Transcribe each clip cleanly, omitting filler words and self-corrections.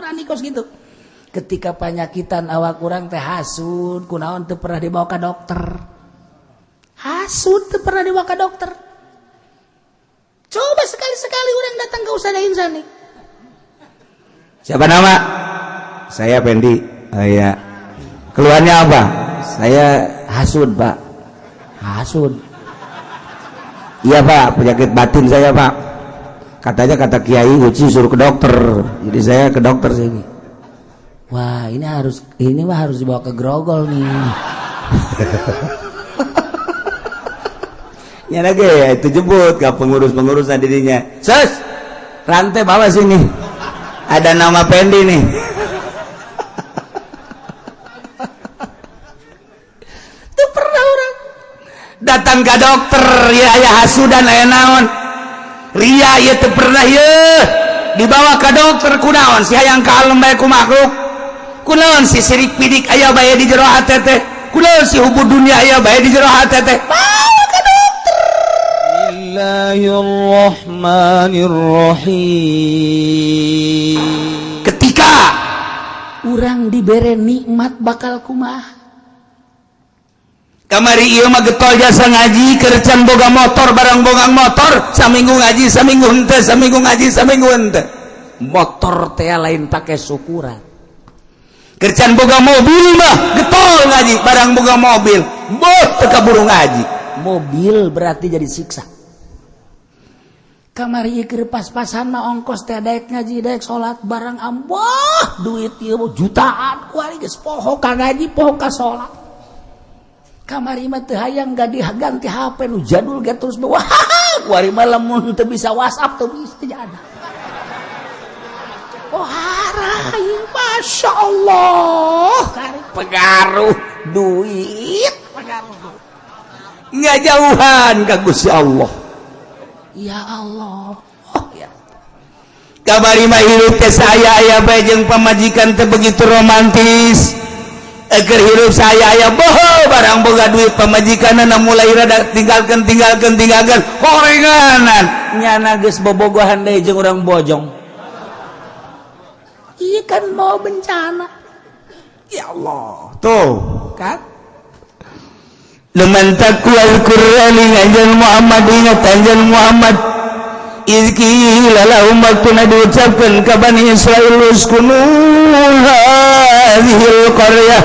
Nurani kos gitu. Ketika panyakitan awak kurang teh hasud, kunaon teu pernah dibawa ke dokter? Hasud teu pernah dibawa ke dokter. Coba sekali-sekali orang datang ke Ustazah Insani. Siapa nama? Saya Pendi. Oh iya. Keluhannya apa? Saya hasud, Pak. Hasud. Iya, Pak, penyakit batin saya, Pak. Katanya kata Kiai Uci suruh ke dokter. Jadi saya ke dokter sini. Wah, ini mah harus dibawa ke Grogol nih. Ya lagi ya, itu jemput ke pengurus-pengurusan dirinya. Sus, rantai bawa sini. Ada nama Pendi nih. Tuh pernah orang datang ke dokter ya, aya hasudan, aya naon ria ya, teu pernah ya dibawa ke dokter. Kunaon si hayang kalem bae ku makhluk? Kunaon si sirik pidik aya bae di jero hate teh? Kunaon si hubud dunia aya bae di jero hate teh? Bawa ke dokter. Bismillahirrahmanirrahim. Ketika urang dibere nikmat bakal kumaha? Kamari ieu mah getol jasa ngaji, kercan boga motor. Barang boga motor, saminggu ngaji, saminggu henteu, saminggu ngaji, saminggu henteu. Motor teh lain pakai syukuran. Kercan boga mobil mah getol ngaji. Barang boga mobil, boh, teu kaburu ngaji. Mobil berarti jadi siksa. Kamari keur pas-pasan mah ongkos teh daek ngaji, daek salat. Barang amboh duit ieu jutaan, kuari geus poho ka ngaji, poho ka salat. Kamari mah teu hayang ganti HP nu jadul ge terus, wah, kuari mah lamun teu bisa WhatsApp teu bisa jadi. Oh, harai, Masya Allah. Pengaruh duit, pengaruh nggak jauhan ka Gusti Allah. Ya Allah, oh ya. Kamari mah hirup teh saya aya bae jeung pamajikan teh begitu romantis. Eger hirup saya aya boho. Barang boga duit, pamajikanna mulai rada tinggalkan, tinggalkan, tinggalkan, horenganan nyana geus bobogohan deui jeung urang Bojong. Iya kan, mau bencana. Ya Allah, tuh kan. Leman taqwal Qur'ani anjeun Muhammad, ingat anjeun Muhammad, iz qila lahum, waktuna diucapkeun ka Bani Israil, uskunu hadhil qaryah,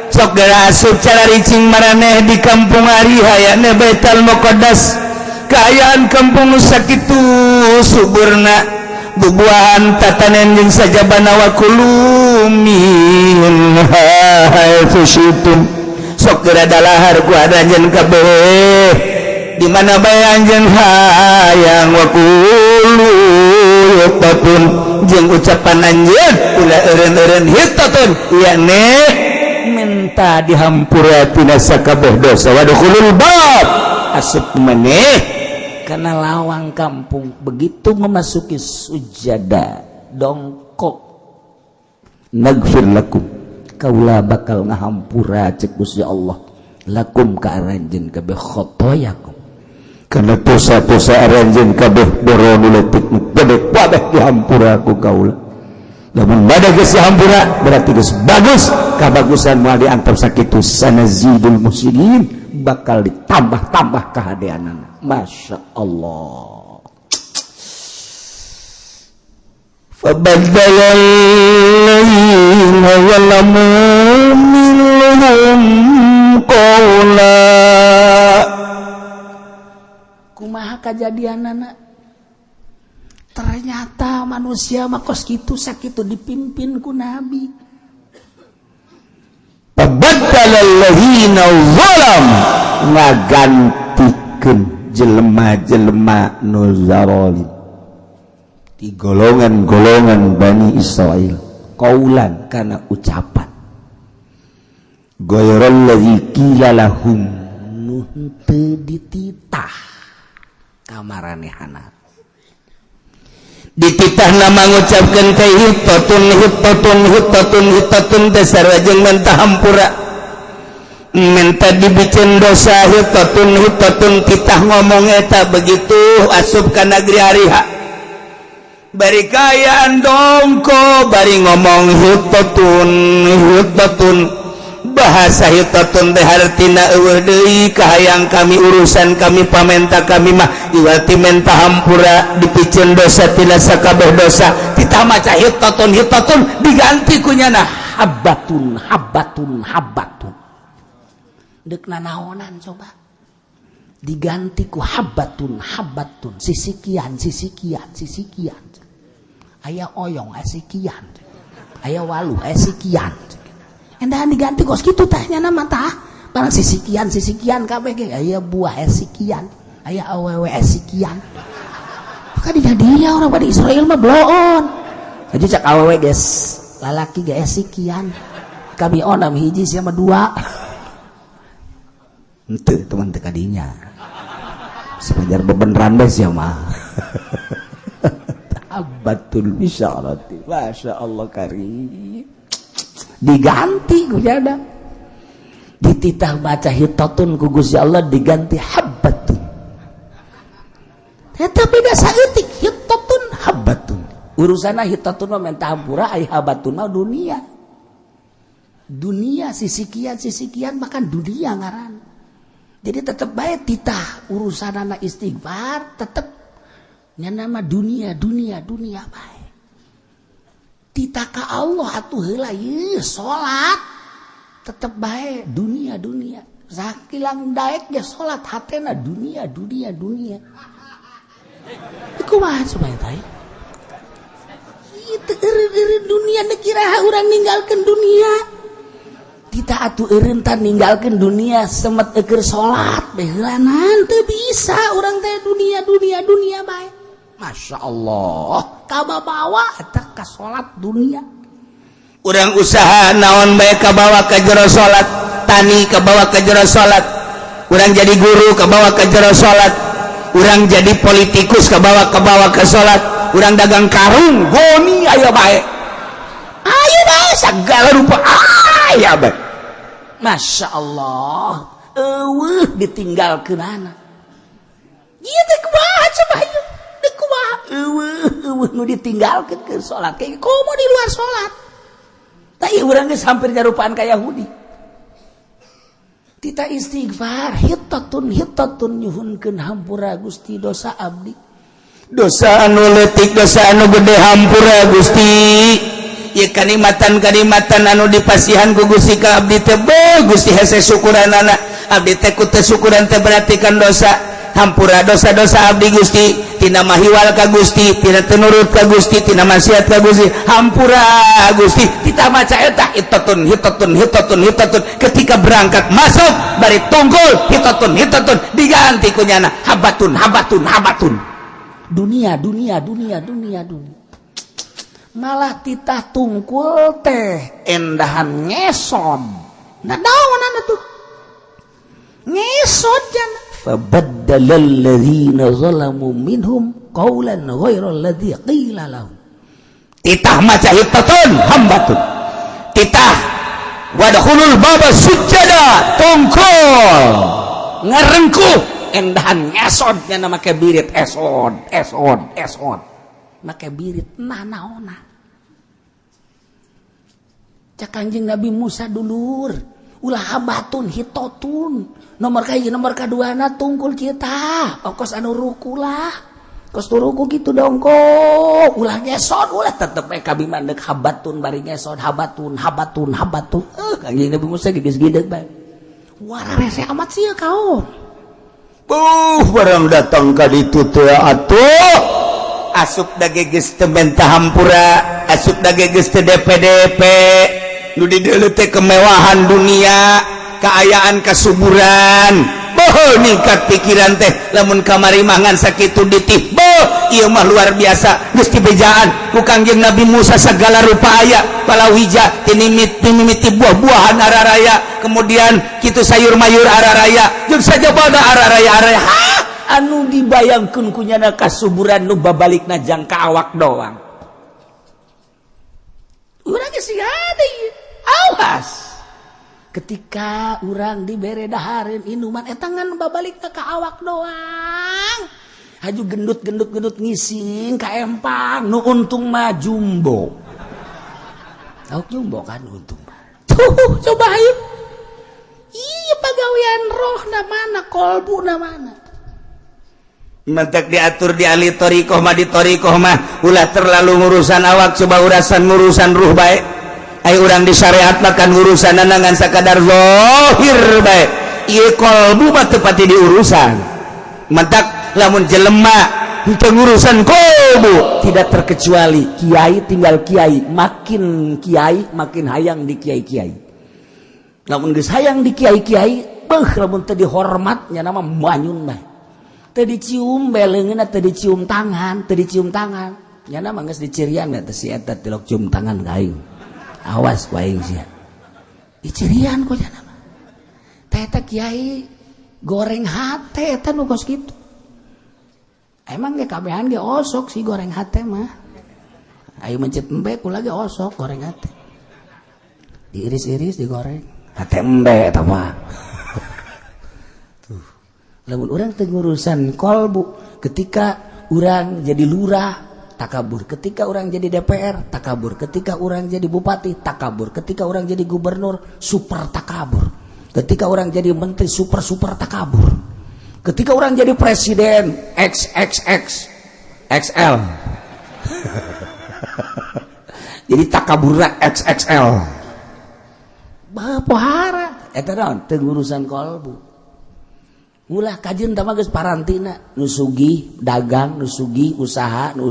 sok geura asup cara ricing maraneh di kampung Ariha, yakni Baitul Muqaddas. Kaayaan kampung sakitu suburna, bubuahan, tatanen jeung sajabana, wa kulu minha haitsu syi'tum, sok geura dalahar ku anjeun kabeh di mana bae anjeun hayang, wa qulu hittatun, jeung ucapan anjeun ulah eureun-eureun, hittatun yakni minta dihampura tina sakabeh dosa, wadkhulul bab, asup maneh karena lawang kampung. Begitu memasuki sujada, dongkok, naghfir lakum, kaula bakal ngahampura cek Gusti Allah, lakum ka aranjeun kabeh, khotoyakum, karena dosa-dosa aranjeun kabeh, boro nu leutik nu gede, kabeh dihampura ku kaula. Lamun bade geus dihampura berarti geus bagus. Kabagusan moal diantep sakitu, sanazidul muhsinin, bakal ditambah-tambah kahadeanana. Masya Allah. فبدل الذين ظلموا منهم قولا. Kumaha kajadianana? Ternyata manusia mah kos kitu, sakitu dipimpin ku nabi. فبدل الذين ظلم, ngagantikeun jelema-jelema nu zalim di golongan-golongan Bani Israel, qaulan, kana ucapan, ghairal ladzi qila lahum, nu henteu dititah kamaranehana. Dititah nama ngucapkeun teh hittatun, hittatun, hittatun, hittatun teh sarua jeung menta hampura, minta dibicen dosa. Hittatun, hittatun, titah ngomong eta. Begitu asup ka negeri Ariha, Bari kaayaan dongko, bari ngomong hittatun hittatun. Bahasa hittatun teh hartina euweuh deui kahayang kami, urusan kami, pamenta kami mah iwati menta hampura, dipiceun dosa tina sakabeh dosa. Titah maca hittatun hittatun, diganti ku nyana habbatun habbatun habbatun. Dek nanaonan coba diganti ku habbatun habbatun, sisikian sisikian sisikian, aya oyong aya sikian, aya walu aya sikian. Endahan diganti kos kitu tah nyana mah tah barang sisikian sisikian kabeh ge, aya buah aya sikian, aya awewe aya sikian. Maka dia orang pada Israel mah bloon aja cak awewe geus lalaki ge aya sikian, kami onam hiji siapa dua. Henteu teman teh kadinya sepajar bebeneran bae sia mah. Habbatul bisyarati, Masya Allah karim, diganti ku jada. Dititah baca hittatun, ku Gusti Allah diganti habbatun. Tetapi da saeutik hittatun habbatun urusanna. Hittatun mah menta hampura, ai habbatun mah dunia dunia, sisikian sisikian, bahkan dunia ngaran. Jadi tetep baik titah urusan anak istighfar, tetep nama dunia dunia dunia baik. Titah ka Allah atuh heula ieu salat, tetep baik dunia dunia. Sakilang daek ge salat, hatena dunia dunia dunia. Kumaha coba eta? Itu eureun dunia, iraha urang ninggalkeun dunia? Kita atuh eureun tah ninggalkeun dunia semet eukeur salat beheulanan, teu bisa urang teh dunia dunia dunia bae. Masya Allah, kabawa eta ka salat dunia. Urang usaha naon bae kabawa ka jero salat, tani kabawa ka jero salat, urang jadi guru kabawa ka jero salat, urang jadi politikus kabawa kabawa ke salat, urang dagang karung goni aya bae, ayo bae, segala rupa aya bae. Masya Allah, euweuh ditinggalkeun anak ieu teh. Kumaha coba ieu? Teh kumaha? Euweuh euweuh nu ditinggalkeun ke salat, kayak komo di luar salat. Tah ieu urang geus hampir nyarupaan ka Yahudi. Tita istighfar hittatun hittatun, nyuhunkeun hampura, Gusti, dosa abdi. Dosa anu leutik, dosa anu gede, hampura Gusti. Ya, kanikmatan kanikmatan anu dipasihan ku Gusti ka abdi teh, Gusti, hese syukuran anak abdi teh, ku teu syukuran teh berarti kan dosa. Hampura dosa-dosa abdi, Gusti, tina mahiwal ka Gusti, tina teu nurut ka Gusti, tina maksiat ka Gusti, hampura Gusti. Kita maca eta hittatun hittatun hittatun hittatun, ketika berangkat masuk bari tunggul hittatun hittatun, diganti ku nyana habbatun habbatun habbatun. Dunia dunia dunia dunia dunia. Malah titah tungkul teh endahan ngesod. Nah, naon tuh ngesod jana? Fabaddalal ladzina zalamu minhum qawlan ghairal ladzi qila lahum. Titah maca hittatun habbatun, titah wadkhulul baba sujada, tungkul ngarengkuh, endahan ngesod nyana make birit, esod esod esod, make birit. Nah, naona cak Kanjeng Nabi Musa, dulur, ulah habbatun, hittatun nomor kahiji, nomor kaduana tungkul kita okos anu ruku lah, kos ruku gitu dong kok. Ulah ngesot, ulah, tetep eh kami mandek habbatun bari ngesot, habbatun habbatun habbatun. Eh, Kanjeng Nabi Musa geus gideg bae, wara rese amat sih kau. Barang datang ka ditu teh atuh asup dage geus teu menta hampura, asup dage geus teu DPDP. Nu di dieu teh kemewahan dunia, keayaan, kesuburan. Boh, ningkat pikiran teh lamun kamari mangan sakitu ditih. Boh, ieu mah luar biasa, geus dibejaan ku Kangjeng Nabi Musa segala rupa aya, palawija tinimit tinimiti, buah-buahan araraya, kemudian kitu sayur mayur araraya, jeung sajabana araraya araraya. Anu dibayangkeun ku nyana kasuburan nu babalikna jangka awak doang. Urang geus ada. Awas ketika urang dibere dahareun inuman eta ngan babalik ka awak doang. Haju gendut gendut gendut ngising ka empang nu untung mah jumbo. Lauk jumbo kan untung. Tuh coba ayo. Iya pagawean roh na mana, kolbu na mana. Mentek diatur di ahli thoriqoh mah, di thoriqoh mah ulah terlalu ngurusan awak, coba urusan ngurusan ruh baik. Ayo urang di syariat makan urusan ngan sakadar zahir baik. Ieu kolbu mah teu pati diurusan. Mentak lamun jelema henteu ngurusan kolbu tidak terkecuali kiai, tinggal kiai, makin kiai makin hayang di kiai-kiai. Lamun geus hayang di kiai-kiai, beuh, lamun teu dihormatnya nama manyun bae. Teu dicium beleungeunna, teu dicium tangan, teu dicium tangan. Nya nama geus dicirian teh si eta tilok cium tangan ka aing. Awas ku aing sia. Dicirian ku nya nama. Teh eta kiai goreng hate eta nu kos kitu. Emang ge kabehan ge osok sih goreng hate mah. Ayo mencet embe kula ge osok goreng hate. Diiris-iris digoreng. Hate embe eta mah. Tuh. Lamun urang teu ngurusan kolbu, ketika urang jadi lurah takabur, ketika urang jadi DPR takabur, ketika urang jadi bupati takabur, ketika urang jadi gubernur super takabur, ketika urang jadi menteri super super takabur, ketika urang jadi presiden XXX XL. Jadi takaburna XXL. Pohara eta naon teu ngurusan kolbu. Ulah kajeun tah mah geus parantina nu sugih dagang, nu sugih usaha, nu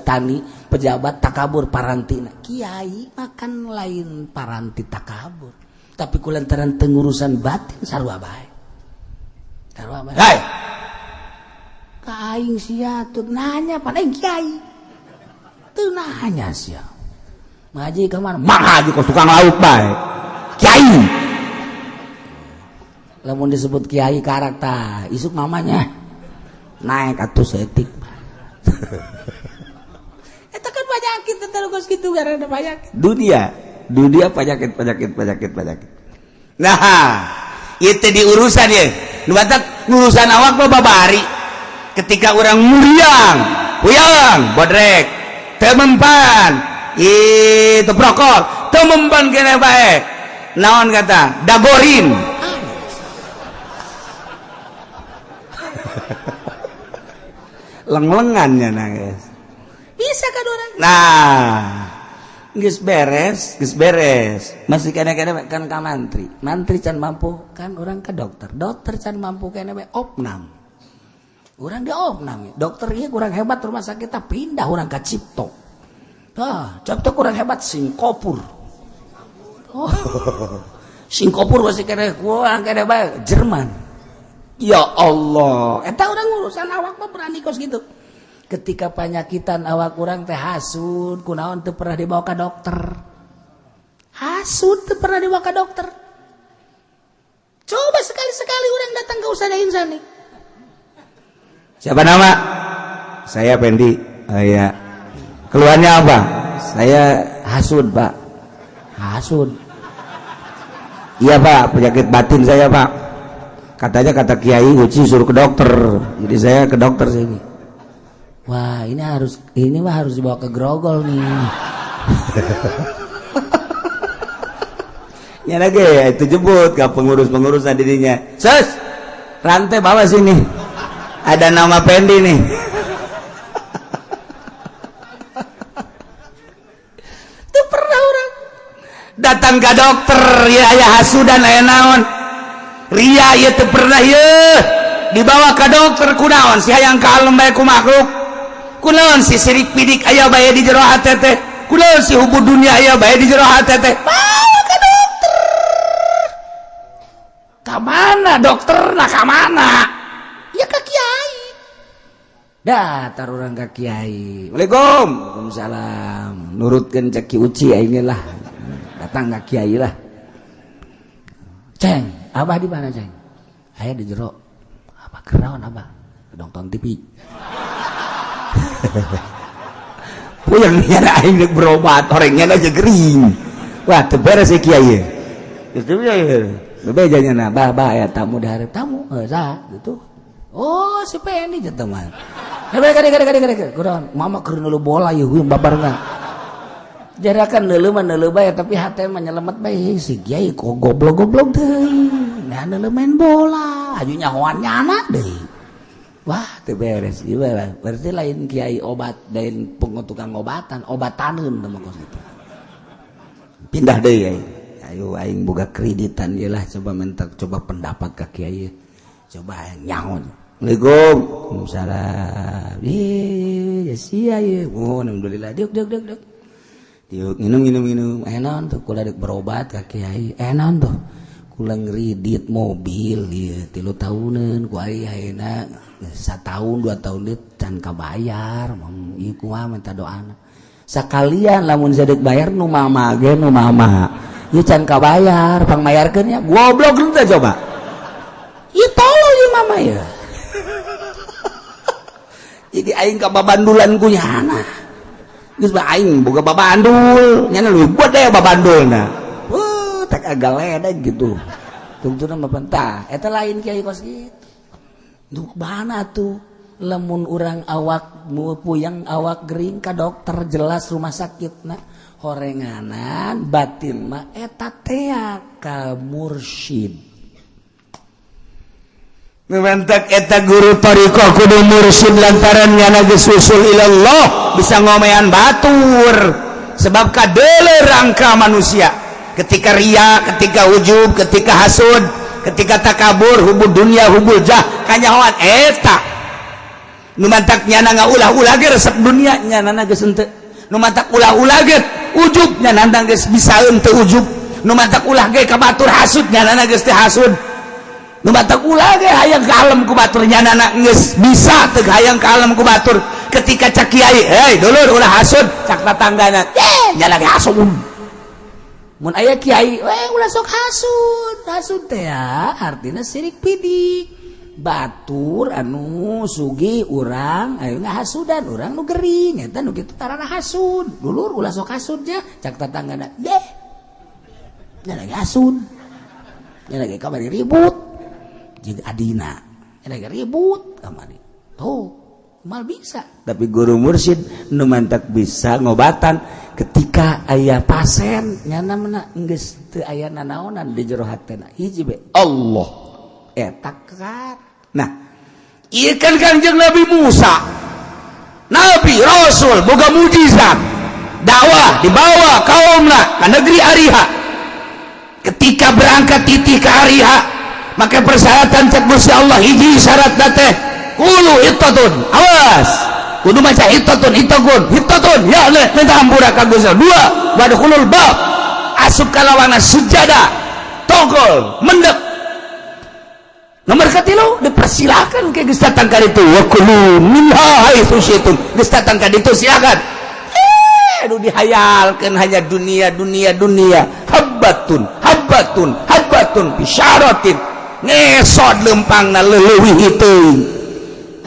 tani, pejabat takabur parantina. Kiai makan lain paranti takabur, tapi kulantaran teu ngurusan batin sarua bae. Sarua bae. Hai. Ka aing sia tuh nanya pan aing kiai. Teu nanya sia. Ngaji ka mana? Mah haji kos tukang lauk bae. Kiai. Lamun disebut kiai karakter isuk mamanya naik atuh setik. Eta kan penyakit terus gitu karena ada penyakit. Dunia, dunia penyakit penyakit penyakit penyakit. Nah, itu di urusan ya. Nu batak urusan awak mah babari. Ketika orang muriang, puyang, bodrek, teu mempan, itu prokol, teu mempan kene bae. Naon kata? Dagorin. Leng-lengannya nangis. Bisa kan orang? Nah, geus beres, geus beres. Masih kene-kene kan ka mantri. Mantri can mampu kan orang ke dokter. Dokter can mampu kene we opnam. Urang di opnam. Dokter ieu kurang hebat rumah sakit pindah urang ka Cipto. Ah, Cipto kurang hebat Singkopur. Oh. Singkopur masih kene kurang kene bae Jerman. Ya Allah, eta urang urusan awak mah berani kos gitu. Ketika panyakitan awak urang teh hasud, kunaon teu pernah dibawa ke dokter. Hasud teu pernah dibawa ke dokter. Coba sekali-sekali urang datang ke Ustazah Insani. Siapa nama? Saya Pendi. Oh, iya. Keluhannya apa? Saya hasud, Pak. Hasud. Iya, Pak, penyakit batin saya, Pak. Katanya kata Kiai Uci suruh ke dokter. Jadi saya ke dokter sini. Wah, ini mah harus dibawa ke Grogol nih. Ya lagi itu jemput ke pengurus-pengurus dirinya. Sus, rantai bawa sini. Ada nama Pendi nih. Itu pernah orang datang ke dokter ya aya hasudan aya naon. Ria ya teu pernah ye dibawa ke dokter kunaon si hayang kalem bae ku makhluk. Kunaon si sirik pidik aya bae di jero hate teh. Kunaon si hubud dunia aya bae di jero hate teh. Bawa ke dokter. Ka mana dokter? Nah ka mana? Ya ke kiai. Datar urang ka kiai. Waalaikum. Waalaikumsalam. Nurutkeun cek Ki Uci aing lah. Datang ka kiai lah. Ceng, abah di mana ceng? Aya di jero. Abah kerawan abah. Nonton TV. Puyeng nyana aing rek berobat orangnya aja gering. Wah, teu beres si kiai. Geus teu beres. Bebejanya na, bah bah aya tamu di hareup tamu, heuh saha gitu. Oh, si Pendi jeung teman. Kade kade kade kade. Kurang mama keur neuleuh bola ieu babarengan. Jarakan neuleuh mah neuleuh bae, tapi hate mah nyelemet bae, si kiai kok goblok-goblok teuing. Nah, neuleuh main bola, aju nyahoan nyana deui. Wah, teu beres ieu, berarti lain kiai obat, lain tukang obatan, obataneun teh mah kos kitu. Pindah deui aing. Ayo aing boga kreditan ieu lah, coba minta, coba pendapat ka kiai. Coba nyaho. Assalamualaikum. Waalaikumsalam. Ih, ya sia ieu. Oh, alhamdulillah. Diuk diuk diuk diuk. Diuk minum minum minum. Eh, naon tuh, kula deuk berobat ka kiai. Eh, naon tuh? Kula ngredit mobil ieu 3 tahuneun ku aing, ayeuna satahun 2 tahun deui can kabayar. Ieu kumaha, minta doana. Sakalian lamun sadeuk bayar nu mama ge, nu mama. Ieu can kabayar, pangmayarkeun nya. Goblok teh coba. Ieu tolol ieu mama ya. Jadi aing ka babandulan ku nyana. Geus bae aing boga babandul, nyana leuwih gede babandulna. Wah, tak agak ledeg gitu. Tungtuna mah pentah, eta lain kiai kos kitu. Duh, mana tuh? Lamun urang awak puyeng, awak gering, ka dokter jelas rumah sakit, nah horenganan batin mah eta tea ka mursyid. Mantak eta guru thariqah kudu mursyid, lantaran nyana geus usul ilallah, bisa ngomean batur, sebab kadeuleu rangka manusia ketika ria, ketika ujub, ketika hasud, ketika takabur, hubud dunia, hubul jah, kanyahoan eta. Nu mantak nyana ngaulah-ulah ge resep dunia, nyana geus henteu. Nu mantak ulah-ulah ge ujub, nyana geus bisa henteu ujub. Nu mantak ulah ge ka batur hasud, nyana geus teu hasud. Nu matak ulah ge hayang ka alam ku batur, nyanana geus bisa teu hayang ka alam ku batur. Ketika cak kiai, "Hei dulur, ulah hasud," cak tatanggana, "Eh, nyana ge hasud." Mun aya kiai, "Eh, ulah sok hasud." Hasud teh ya artinya sirik pidik. Batur anu sugih, urang ayo ngahasudan urang nu gering, eta nu kitu tarana hasud. "Dulur, ulah sok hasud nya," cak tatanggana, "Deh, nyana ge hasud, nyana ge kamari ribut jeung adina, nyana ge ribut kamari." Tuh mal bisa. Tapi guru mursyid nu mantak bisa ngobatan ketika aya pasien, nyana mana geus teu aya nanaonan di jero hatena, hiji be Allah eta kan. Nah, ieu kan Kangjeng Nabi Musa, Nabi Rasul, boga mujizat, dakwah dibawa kaumna ke negeri Ariha. Ketika berangkat titih ke Ariha, maka persyaratan cek Gusti Allah, hiji syarat teh qulu hittatun, awas kudu maca hittatun, hittakun, hittatun ya Allah, minta ampura ka Gusti. Dua, wadkhulul bab, asup ka lawangan, sujada, togol mendek. Nomor katilu, dipersilakan ke geus datang ka ditu, wa kulu minha haitsu syi'tum, geus datang ka ditu silakan. Eh, aduh, dihayalkeun hanya dunia, dunia, dunia. Habbatun, habbatun, habbatun bisyaratin, ngesot lempangna leuwih itu.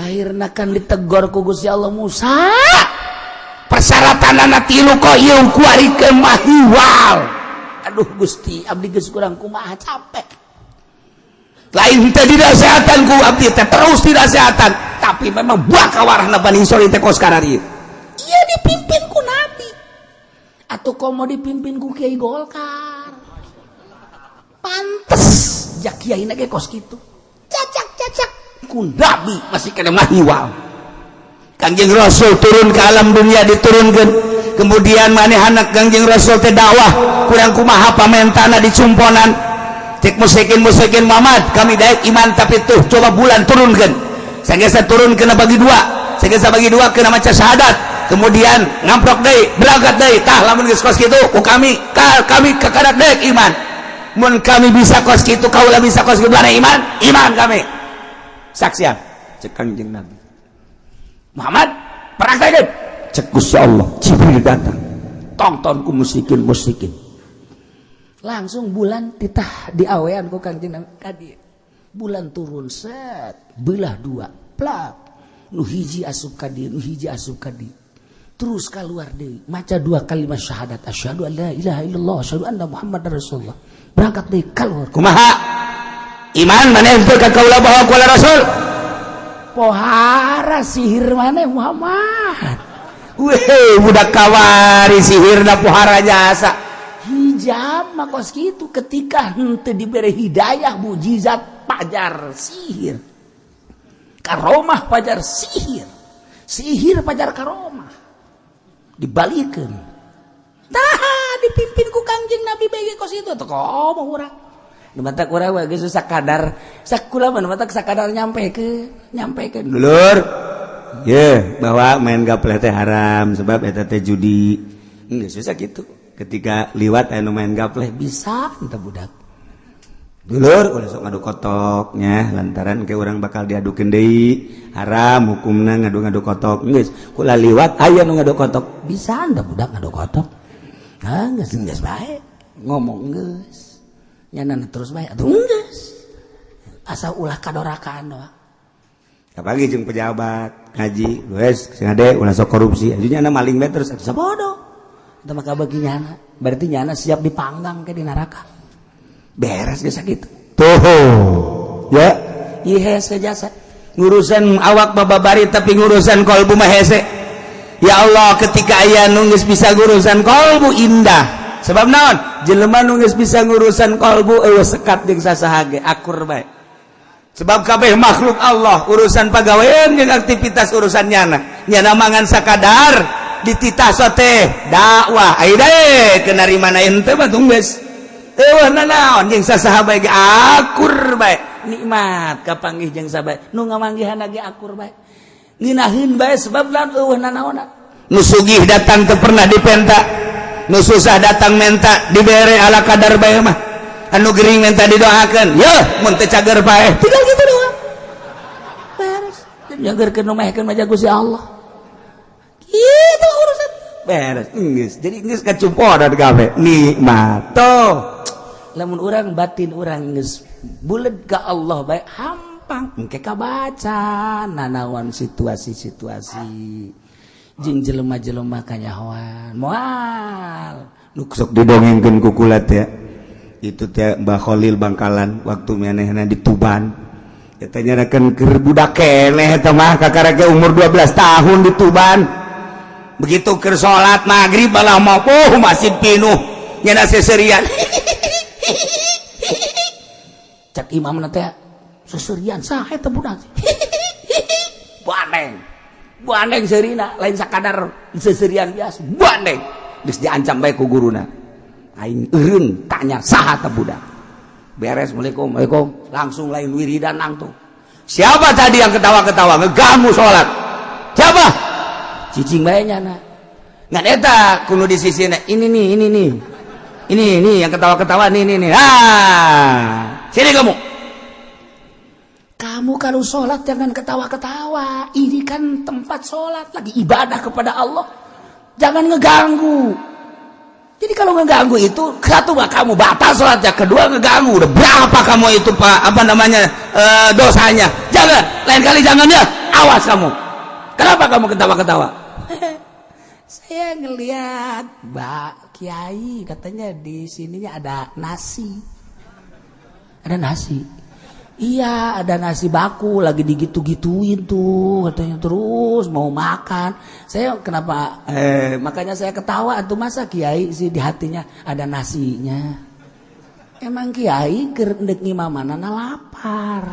Akhirna kan ditegor ku Gusti Allah, "Musa, persyaratan anak tilu kok ieu kuari ke mahiwal." "Aduh Gusti, abdi geus kurang kumaha, capek." Lain teh dinasehatan ku abdi teh, terus dinasehatan, tapi memang buah kawarahna Bani Israil teh kos karari. Iya, dipimpin ku nabi atau komo dipimpin ku Kiai Golkar, pantes jak kiai ge kos kitu, cacak cacak. Ku nabi masih kena mahiwal. Kangjeng Rasul turun ke alam dunia, diturunkan, kemudian maneh anak Kangjeng Rasul teh dakwah kurang kumaha pamentana, dicumponan cek musyrikin musyrikin, "Muhammad, kami daek iman, tapi tuh coba bulan turunkan." Saya turun kena bagi dua, saya bagi dua, kena maca syahadat, kemudian ngamprok deui, berangkat deui. "Tah, lamun geus kos kitu ku kami ka, kami kakarak deui iman. Mun kami bisa kos kitu, kaula bisa kos kitu, iman iman kami saksian," cek Kangjeng Nabi Muhammad, "Praktekeun." Cek Gusti Allah, Jibril datang, tonton ku musyrikin musyrikin. Langsung bulan titah diawean ku Kangjeng Nabi kadi, bulan turun, set, belah dua, plak, nu hiji asup ka dieu, nu hiji asup ka dieu, terus keluar deui, maca dua kalimat syahadat, asyhadu an la ilaha illallah, asyhadu anna muhammadar rasulullah, berangkat deui keluar. Kumaha iman maneh teu ka kaula bahwa kaula rasul? Pohara sihir mana Muhammad? Weh, budak kawari sihirna pohara jasa. Hijab mah kos kitu, ketika henteu dibere hidayah, mujizat pajar sihir. Karomah pajar sihir. Sihir pajar karomah. Dibalikeun. Tah, dipimpin ku Kangjeng Nabi bae kos itu tuh komo urang. Nu matak urang mah geus sakadar sakula mah, nu matak sakadar nyampekeun. Dulur ye, bahwa main gapleh teh haram sebab eta teh judi. Geus susah gitu. Ketika liwat anu main gapleh, Bisa entah budak. Dulur, ulah sok ngadu kotoknya, lantaran ke orang bakal diadukeun deui. Haram hukumna ngadu-ngadu kotok. Geus kula liwat aya nu ngadu kotok. Bisa entah budak ngadu kotok. Ah, geus geus bae. Ngomong geus. Nyana terus bae atuh geus. Asa ulah kadorakaan doang. Apalagi jeung pejabat ngaji, wes sing ade ulah sok korupsi. Ajunya anda maling bae terus. Sabodo. Itu maka bagi nyana. Berarti nyana siap dipanggang ke di neraka. Beres geus sakitu. Tuh ya. Ieu hese jasa. Ngurusan awak babari, tapi ngurusan kolbu mah hese. Ya Allah, ketika aya nu geus bisa ngurusan kolbu, indah. Sebab naon? Jelema nu geus bisa ngurusan kolbu eueuh sekat jeung sasaha ge akur bae, sebab kabeh makhluk Allah. Urusan pagawean jeung aktivitas urusan nyana, nyana mangan sakadar, dititah sote dakwah aya deui kena mana ente mah geus eueuh nanaon jeung sasaha bae ge akur bae. Nikmat kapanggih jeung sabae nu ngamanggihan ge akur bae, ngeunaheun bae, sebab lamun eueuh nanaonan. Nu sugih datang teu pernah dipenta, nu susah datang menta dibere ala kadar bae mah. Anu gering minta didoakan, ya mun teu cager bae. Tinggal gitu doang, beres. Nyagerkeun nu mehkeun mah jago si Allah, gitu urusan. Beres geus, jadi geus kacumpodan kabeh, nikmat tuh. Lamun urang batin urang geus buleud ka Allah bae, hampang engke kabaca nanawan situasi-situasi jeung jelema-jelema kanyahoan moal. Nu sok didongengkeun ku kula teh itu teh Mbah Khalil Bangkalan, waktu manehna di Tuban eta nyarakeun keur budak keneh eta mah, kakara ge umur 12 tahun di Tuban. Begitu keur salat maghrib malah mau, oh, masjid pinuh, nyana seserian. Cak imam teh, seserian saha eta budak? Bandeng bandeng serina, lain sakadar seserian biasa, bandeng. Geus diancam bae ku guruna, aing eureun tanya saha teh budak. Beres, "Assalamualaikum, Assalamualaikum," langsung lain wiridan langsung, "Siapa tadi yang ketawa-ketawa ngeganggu sholat? Siapa?" Cicing bae nyana. Ngan eta kudu di sisi ini nih, ini nih, ini nih yang ketawa-ketawa nih, nih nih, ah, sini kamu. Kamu kalau sholat jangan ketawa-ketawa. Ini kan tempat sholat, lagi ibadah kepada Allah. Jangan ngeganggu. Jadi kalau ngeganggu itu, satu mah kamu batal sholatnya, kedua ngeganggu. Udah berapa kamu itu, Pak, apa namanya, dosanya. Jangan, lain kali jangan ya. Awas kamu. Kenapa kamu ketawa-ketawa? Saya ngeliat Mbak Kiai katanya di sininya ada nasi. Ada nasi. Iya, ada nasi baku lagi digitu-gituin tuh katanya, terus mau makan. Saya kenapa makanya saya ketawa tuh, masa kiai sih di hatinya ada nasinya. Emang kiai keur ndek ngimamanana lapar.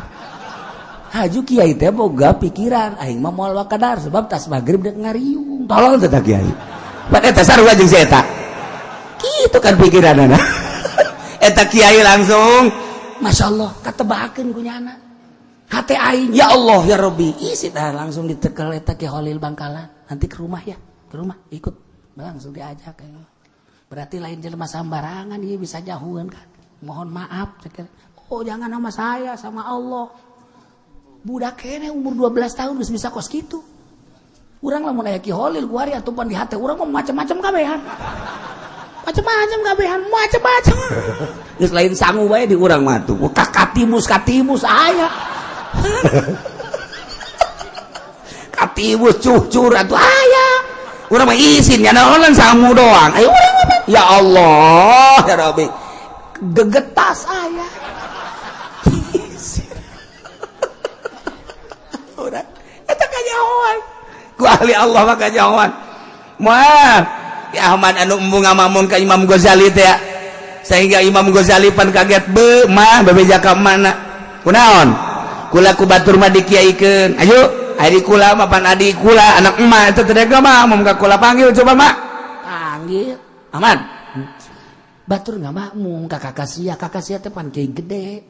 Haju kiai teh boga pikiran aing mah moal wakadar sebab tas maghrib dek ngariung. Tolol teh kiai. Pan eta sarua jeung si eta. Kitu kan pikiranana. Eta kiai langsung Masya Allah, katebakeun ku nyana. Hate aing, ya Allah ya Rabbi. Isi dah langsung ditekel eta Ki Holil Bangkalan. Nanti ke rumah ya, ke rumah ikut. Langsung diajak kayak. Berarti lain jelema sambarangan ieu bisa jahuan kan. Mohon maaf, oh, jangan sama saya, sama Allah. Budak kene umur 12 tahun geus bisa kos kitu. Urang lamun aya Ki Holil kuari atupan di hate urang mah macam-macam kabehan. Macam-macam kabehan, macam-macam. Geus lain sangu bae di urang mah tuh. Katimus katimus aya. Katimus cucur atuh aya. Urang mah isin nya naonan sangu doang. Ayo urang mah ya Allah ya Rabbi. Gegetas aya. Urang. Kanyahoan ku ahli Allah mah, kanyahoan. Moal ya Ahmad anu embung ngamamun ka Imam Ghazali teh ya. Sehingga Imam Ghazali pan kaget, be mah bebeja ka mana, kunaon kula ku batur mah dikiaikeun. Ayo, ari kula mah pan adi kula, anak emak itu teh mah mun ka kula. Panggil coba, Mak. Panggil Ahmad, batur nggak makmum ka kakak sia. Kakak sia teh pan kiai gede,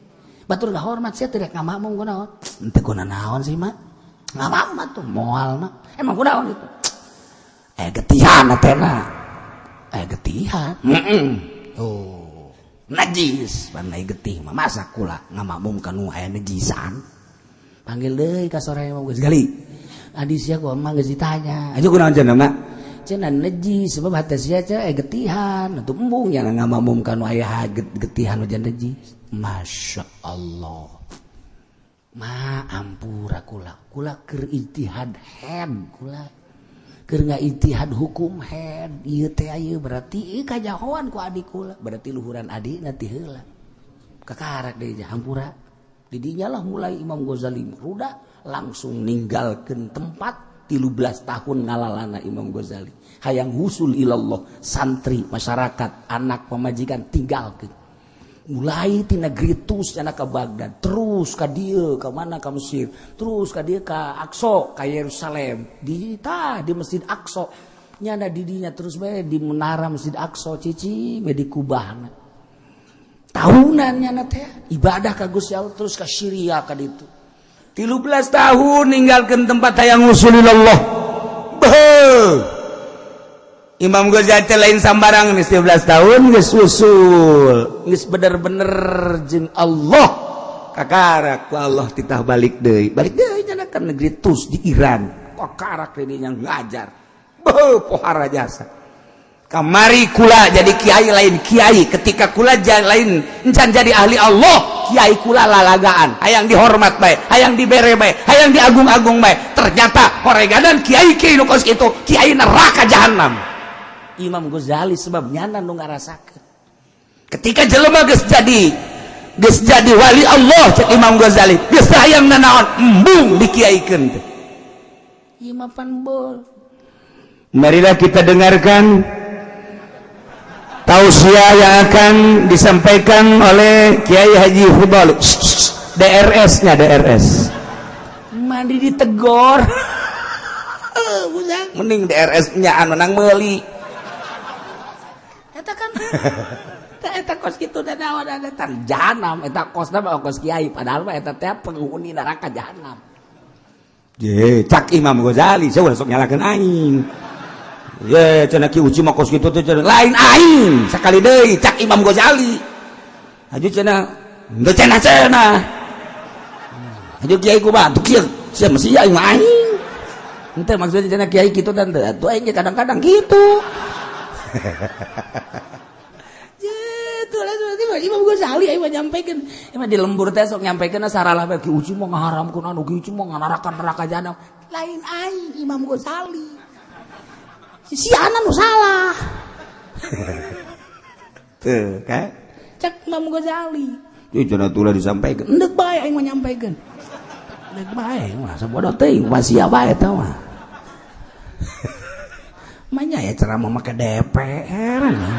batur nggak hormat, sia tidak nggak makmum kunaon? Ente kuna naon sih, Mak? Nggak makmum tuh moal, Mak. Emang kunaon itu? Eh, getihan atena, eh, getihan. Oh, najis pan getih mah. Masa kula ngamakmum kanu aya najisan? Panggil deui ka sore Imam Ghazali, adi sia ku emang geus ditanya. Ayo, kunaon cenah, Mak? Cenah najis sebab hate sia teh eh getihan atuh, embung yang ngamakmum kanu aya getihan hujan najis. Masya Allah, ma, ampura kula. Kula keur ijtihad head, kula keur ijtihad hukum head ieu teh. Ieu berarti ieu kajahoan ku adik kula, berarti luhuran adik nanti heula kakarak deui. Hampura didinya lah mulai Imam Ghazali ruda, langsung ninggalkeun tempat. 13 tahun ngalalana Imam Ghazali hayang wusul ilallah. Santri, masyarakat, anak, pamajikan tinggalkeun. Mulai ti negeri Tus anak ke Baghdad, terus ke dia ke mana, ke Mesir, terus ke dia ke Aqsa, ke Yerusalem, di tah di Masjid Aqsa nyana didinya terus bae di menara Masjid Aqsa cici di kubahna. Tahunan nyana teh ibadah ka Gusti Allah, terus ke Syria ka ditu. 13 tahun ninggalkan tempat yang usulillah. Beuh. Imam Ghazali lain sambarang nih, 13 tahun geus usul, geus bener-bener jeung Allah. Kakarak ku Allah titah balik deui, balik deui nya ka negeri Tus di Iran. Kakarak deui nya ngajar. Beuh, pohara jasa. Kamari kula jadi kiai lain kiai ketika kula lain encan jadi ahli Allah. Kiai kula lalagaan, hayang dihormat bae, hayang dibere bae, hayang diagung-agung bae. Ternyata horeganan kiai kiai nu kos kitu kiai neraka jahanam. Imam Ghazali sebab nyana nu ngarasakeun. Ketika jelema geus jadi wali Allah, cek Imam Ghazali geus hayang nanaon, embung dikiaikeun teh. Ieu mah pan bol. Marilah kita dengarkan tausiah yang akan disampaikan oleh Kiai Haji Fudol DRS nya DRS. Mandi ditegor. Mending DRS nya anu menang meuli. Eta kan eta kos kitu da naon eta jahanam, eta kosna mah kos kiai, padahal mah eta teh penghuni neraka jahanam. Je, cak Imam Ghazali, saya sok nyalakeun aing. Ye, cenah Ki Uci mah kos kitu teh cenah lain aing. Sakali deui, cak Imam Ghazali. Aju cenah, henteu cenah cenah. Aju kiai kumaha tuh kieu? Sia mesti aing mah aing. Henteu maksudnya cenah kiai kitu dan atuh aing ge kadang-kadang kitu. Imam Ghazali aing mah nyampaikan. Emang di lembur teh sok nyampaikan saralah bae, Ki Uci mah ngaharamkeun anu, Ki Uci mah nganarakan neraka jahanam. Lain aing, Imam Ghazali. Si ana nu salah. Tuh, kan? Cek Imam Ghazali. Ieu cenah tulah disampaikan. Endek bae aing mah nyampaikan. Endek bae mah sabodo teuing wasia bae eta mah. Manya ya ceramah make DP, heran ya.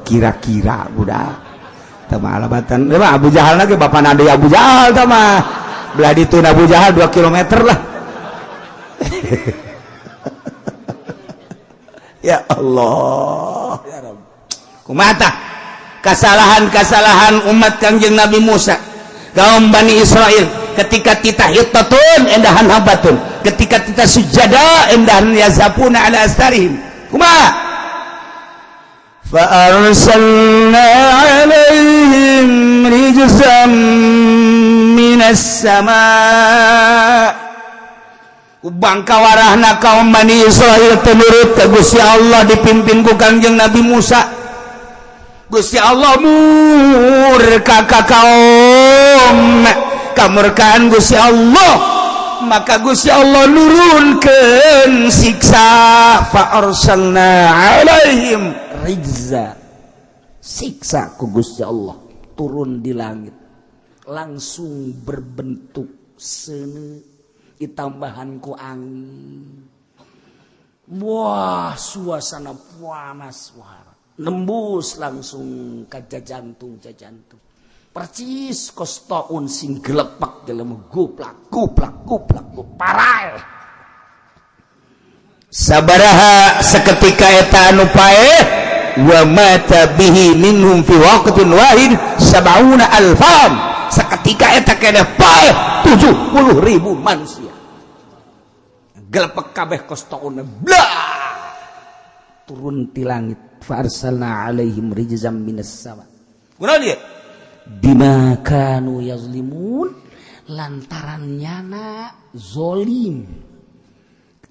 Kira-kira budak tama alabatan Abu Jahal lagi, bapak nade Abu Jahal tama belah itu Abu Jahal 2 km lah. Ya Allah ya Rabb, kumata kesalahan-kesalahan umat Kangjeng Nabi Musa, kaum Bani Israel, ketika titah hittatun endahan habatun, ketika titah sujada endahan yazapuna ala astarihim. Kumaha? فأرسلنا عليهم رجزا من السماء. Bangka warahna kaum Bani Israel tenurut ke Gusti Allah dipimpin ku Kangjeng Nabi Musa. Gusti Allah murka ka kaum. Kamurkaan Gusti Allah, maka Gusti Allah nurunkeun siksa. Fa arsalna alaihim rijza, siksa ku Gusti Allah turun di langit. Langsung berbentuk seuneu, ditambahan ku angin. Wah, suasana panas, wah, nembus langsung ke jantung, jantung percis kos taun sing gelepak dalam guplak guplak guplak parai. Sabaraha seketika eta anu paeh, wa mata bihi minhum fi waqtin wahid sab'una alfan. Seketika eta keneh paeh 70.000 manusia, gelepek kabeh kos taun, blah, turun ti langit. Fa arsalna alaihim rijzam minas sama. Kunaon ieu? Bima kanu yazlimun, lantaran nyana zolim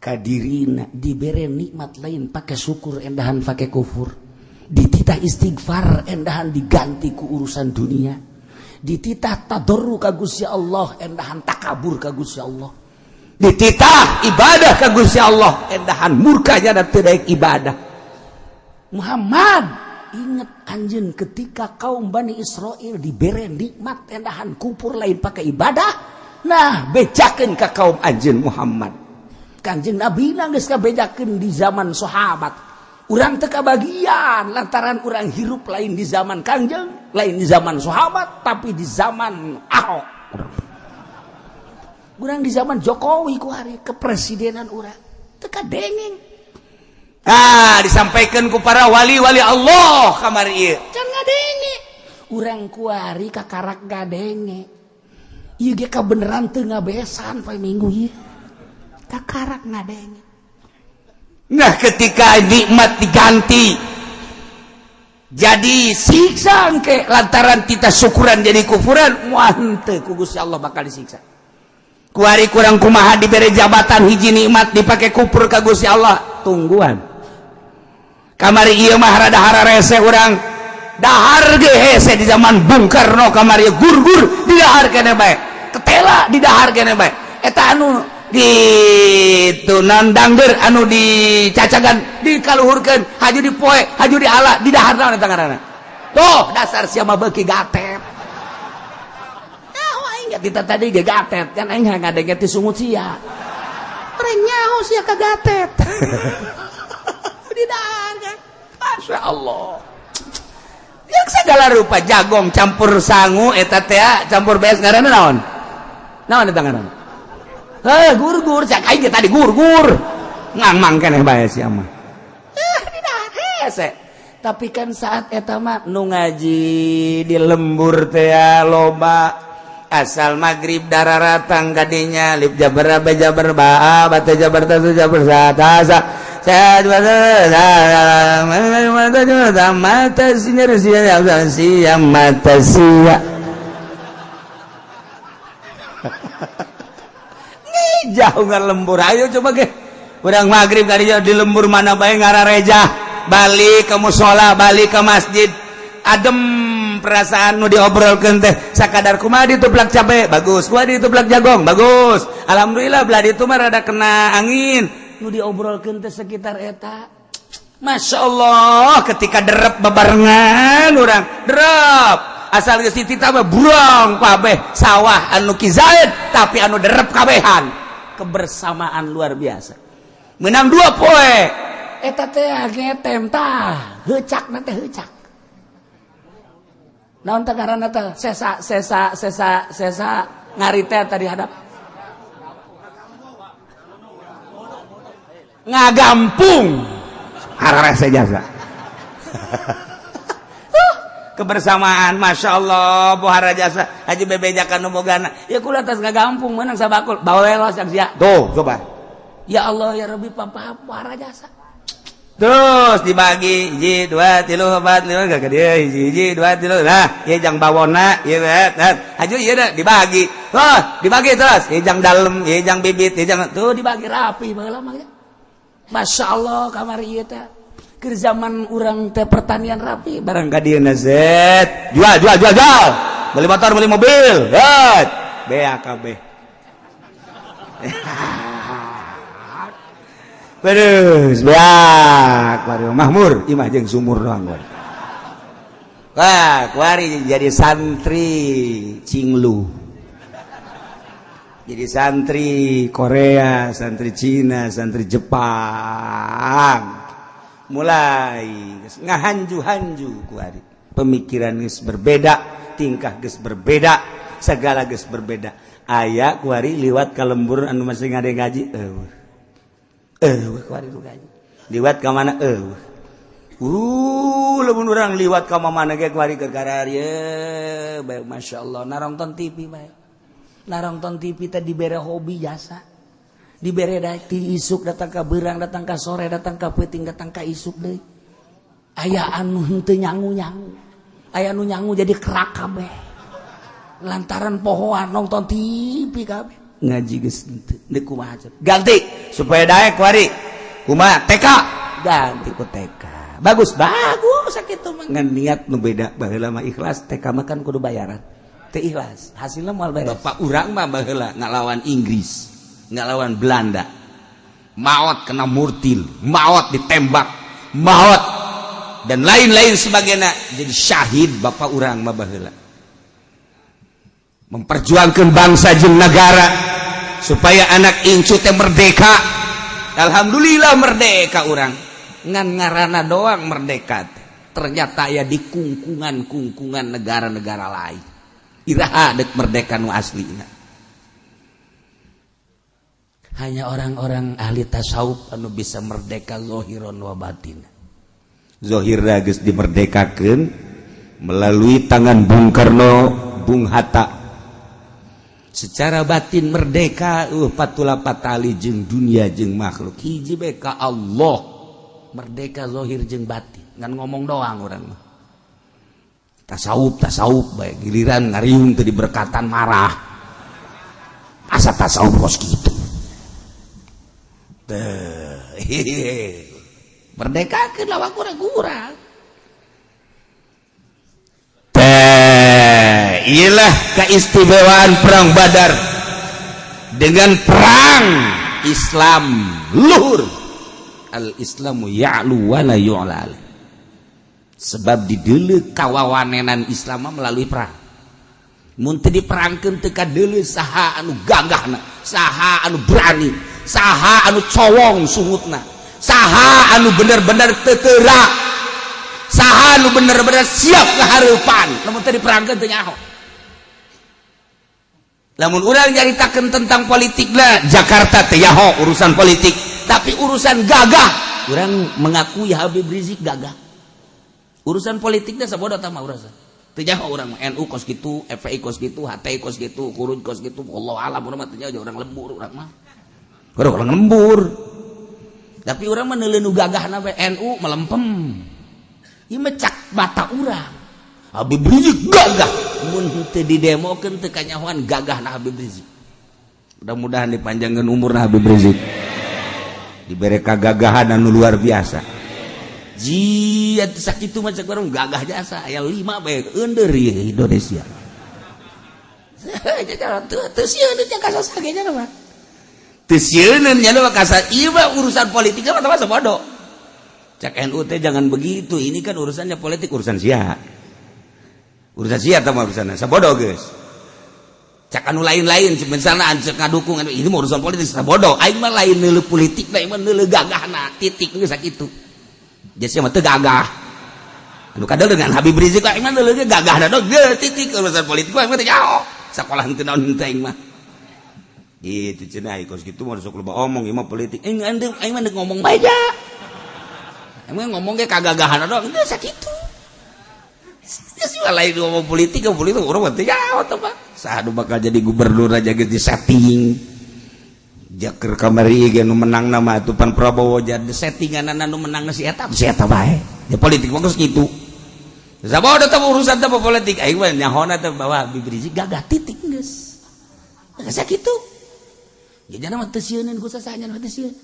kadirina. Dibere nikmat lain pakai syukur, endahan pakai kufur. Dititah istighfar, endahan diganti ku urusan dunia. Dititah tadarru ka Gusti Allah, endahan takabur ka Gusti Allah. Dititah ibadah ka Gusti Allah, endahan murkanya dan tidak ibadah. Muhammad, ingat anjeun ketika kaum Bani Israel dibere nikmat, endahan kupur lain pakai ibadah. Nah, bejakeun ka kaum anjeun, Muhammad. Kanjeng Nabi geus kabejakeun di zaman sahabat. Urang teu kabagian lantaran urang hirup lain di zaman Kanjeng, lain di zaman sahabat, tapi di zaman Ahok. Urang di zaman Jokowi ku hari kepresidenan, urang teu kadengeng. Ah, disampaikan ku para wali-wali Allah kamari ieu. Can ngadenge urang kuari, kakarak ngadenge ieu ge kabeneran teu ngabesan poe Minggu ieu, kakarak ngadenge. Nah, ketika nikmat diganti jadi siksa ke lantaran kita syukuran jadi kufuran, wah, henteu ku Gusti Allah bakal disiksa. Kuari kurang kumaha diberi jabatan, hiji nikmat dipakai kupur ka Gusti Allah. Tungguan kamari ieu mah rada hararese urang dahar ge hese. Di zaman Bung Karno kamari gurgur di dahar kene bae, ketela di dahar kene bae. Eta anu gitu nandangger, anu dicacagan, dikaluhurkeun, haju dipoe, haju diala, di dahar. Naon eta ngaranna? Tuh, dasar sia mah beuki gatet. Nyaho aing kita tadi ge gatet kan, aing ngadenge ti sungut sia. Urang nyaho sia ka gatet di dahar kan. Masya Allah, yang segala rupa jagong campur sangu eta teh, campur beas, ngaranna naon? Naon eta ngaranna? Heh, gurgur cak aing ge tadi gurgur ngangmang keneh bae sia mah. Eh, di dahar hese. Tapi kan saat eta mah nu ngaji di lembur teh loba, asal maghrib dararatang kadinya lip jabar ba jabar ba ba ta jabar ta jabar sa ta sa sa mata mata sinyar sia sia mata sia. Nih jauh nggak lembur, ayo coba ge urang maghrib kadinya di lembur mana bae ngarareja, balik ke musola, balik ke masjid, adem perasaan. Nu diobrolkeun teh sakadar kumaha dituplak cabe bagus, kumaha dituplak jagong bagus, alhamdulillah belah ditu mah rada kena angin. Nu diobrolkeun teh sekitar eta. Masya Allah, ketika derep bebarengan urang derep, asal geus dititah mah burang kabeh sawah anu kizaid, tapi anu derep kabehan. Kebersamaan luar biasa. Menang 2 poe. Eta teh ngetem tah, heucak teh, heucak naon teh ngaranna teh, sesa sesa sesa sesa ngari teh tadi hadap. Ngagampung hararese jasa kebersamaan. Masya Allah, pohara jasa haji bebejakan nu bogana ya kula tas ngagampung menang sabakul bawel sak sia. Tuh, coba. Ya Allah ya Rabbi, papa, pohara jasa. Terus dibagi hiji, dua, tilu, empat, lima, gak dia hiji, hiji, dua, tilu. Nah, ieu jang bawona ieu, nah haju ieu dah dibagi. Oh, dibagi terus, ieu jang dalem, ieu jang bibit, ieu jang tuh dibagi rapi baheula mah. Masya Allah, kamari ieu teh keur zaman urang teh pertanian rapi. Barang ka dieu zet jual, jual, jual, jual, beli motor, beli mobil, zet BAKB. Terus beak baru mahmur imah jeung sumur doang gua. Wah, kuari jadi santri Cinglu, jadi santri Korea, santri Cina, santri Jepang, mulai ngahanju-hanju kuari. Pemikiran geus berbeda, tingkah geus berbeda, segala geus berbeda. Aya kuari liwat ka lembur anu masih ngade ngaji? Eueuh, eueuh kuari nu ngaji. Liwat ka mana? Eueuh. Lamun urang liwat ka mana ge kuari keur kararieu bae, masyaallah, narongton TV bae. Narongton TV teh dibere hobi jasa. Dibere ti isuk datang ka beurang, datang ka sore, datang ka peuting, datang ka isuk deui. Aya anu henteu nyangu-nyangu. Aya anu nyangu jadi kerak kabeh. Lantaran pohoan nonton TV kabeh. Ngaji geus henteu, deuk kumaha? Ganti supaya daek kuari. Kumaha? TK. Ganti ku TK. Bagus, bagus sakitu mah. Ngan niat nu beda, baheula mah ikhlas, TK mah kan kudu bayaran. Teu ikhlas, hasilnya moal beres. Bapak urang mah baheula ngalawan Inggris, ngalawan Belanda. Maot kena murtil, maot ditembak, maot dan lain-lain sebagainya, jadi syahid bapak urang mah baheula. Memperjuangkan bangsa jeung negara supaya anak incu teh merdeka. Alhamdulillah merdeka urang. Ngan ngarana doang merdeka, ternyata ya di kungkungan-kungkungan negara-negara lain. Iraha dek merdeka nu aslina? Hanya orang-orang ahli tasawuf anu bisa merdeka zohiron wa batin. Zohir geus dimerdekakeun melalui tangan Bung Karno, Bung Hatta. Secara batin merdeka, patula patali jeung dunia jeung makhluk, hiji bae ka Allah. Merdeka zohir jeung batin, ngan ngomong doang orang mah tasawuf tasawuf bae, giliran ngariung teu diberkatan marah, asa tasawuf kos kitu. Teh merdeka ke lawan kurang-kurang. Teh iyalah keistimewaan perang Badar dengan perang Islam luhur. Al Islamu ya'lu wa la yu'la, sebab dideuleu kawawanenan Islam melalui perang. Mun teu diperangkeun, teu kadeuleu saha anu gagahna, saha anu berani, saha anu cowong sungutna, saha anu bener-bener tetera, saha anu bener-bener siap kehareupan. Lamun teu diperangkeun, teu nyaho. Lamun urang nyaritakeun tentang politik lah, Jakarta teh yaho urusan politik, tapi urusan gagah urang mengakui Habib Rizik gagah. Urusan politiknya sabodo tah mah urusan teu nyaho urang mah. NU kos kitu, FPI kos kitu, HTI kos kitu, Khuruj kos kitu, Allah alam. Urang mah teu nyaho, urang lembur, urang mah urang lembur, tapi urang mah neuleuh nu gagahna bae. NU melempem, ieu mah cak mata urang. Habib Rizik gagah, mun teu didemokeun teu kanyahoan gagahna Habib Rizik. Mudah-mudahan dipanjangkeun umurna Habib Rizik, dibere kagagahan anu luar biasa. Jia sakitu mah cek urang gagah jasa aya 5 bae eundeur ieu Indonesia. Teu sieun nya kasasa ge nya mah, teu sieun nya mah kasar. Ieu mah urusan politik mah mah bodoh. Cak NU teh jangan begitu, ini kan urusannya politik, urusan sia, urusan sia tah mah, urusanna sabodo geus. Cak anu lain-lain misalnya cek ngadukung, ini mah urusan politik, sabodo. Aing mah lain neuleuh politik, aing mah neuleuh gagahna, titik, geus sakitu. Jadi mah teu gagah anu kadal dengan Habib Rizik, aing mah neuleuh gagahna dong, geus, titik. Urusan politik aing mah teu nyaho, sakolah henteu naon henteu aing mah. Itu cenah kos kitu mah sok loba omong, ieu mah politik. Aing aing mah ngomong bae ja. Emang ngomong ge kagagahan doang, geus sakitu. Geus lain ngomong politik, ke politik urang mah teu nyaho teh mah. Saha nu bakal jadi gubernur aja geus disetting. Jaker kamari ge nu menang nama atuh pan Prabowo, jadi settingan nu menang si eta, si eta bae. Ya politik mah geus kitu. Sabodo teh urusan teh politik, aing mah nyahona teh bahwa Habib Rizik gagah, titik, geus. Geus sakitu. Jadi mah teu sieuneun ku sasanya mah teu sieun.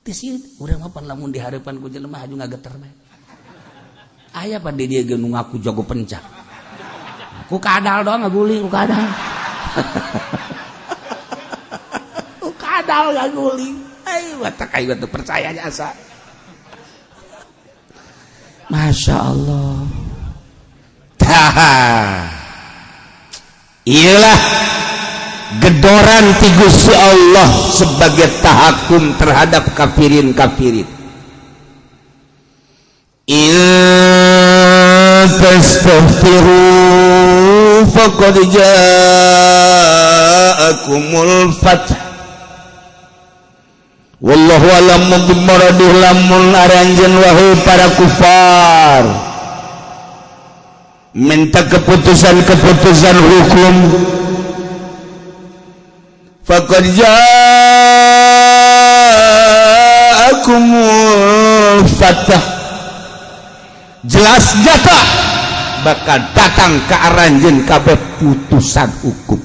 Teu sieun. Urang mah pan lamun di hareupan ku jelema haju ngageter bae. Aya pan di dieu ge nu ngaku jago pencak. Ku kadal doang ngaguling, ku kadal. Ku kadal ngaguling. Ayo batak aing teu percaya jasa. Masya Allah. Tah, iyalah gedoran ti Gusti Allah sebagai tahakum terhadap kafirin kafirin. In tastaftihu faqad ja'akumul fath wallahu a'lamu bimuradih. Lamun aranjeun, wahai para kufar, minta keputusan-keputusan hukum, faqad ja'akumul fath, jelas nyata bakal datang ke aranjeun kabeh putusan hukum.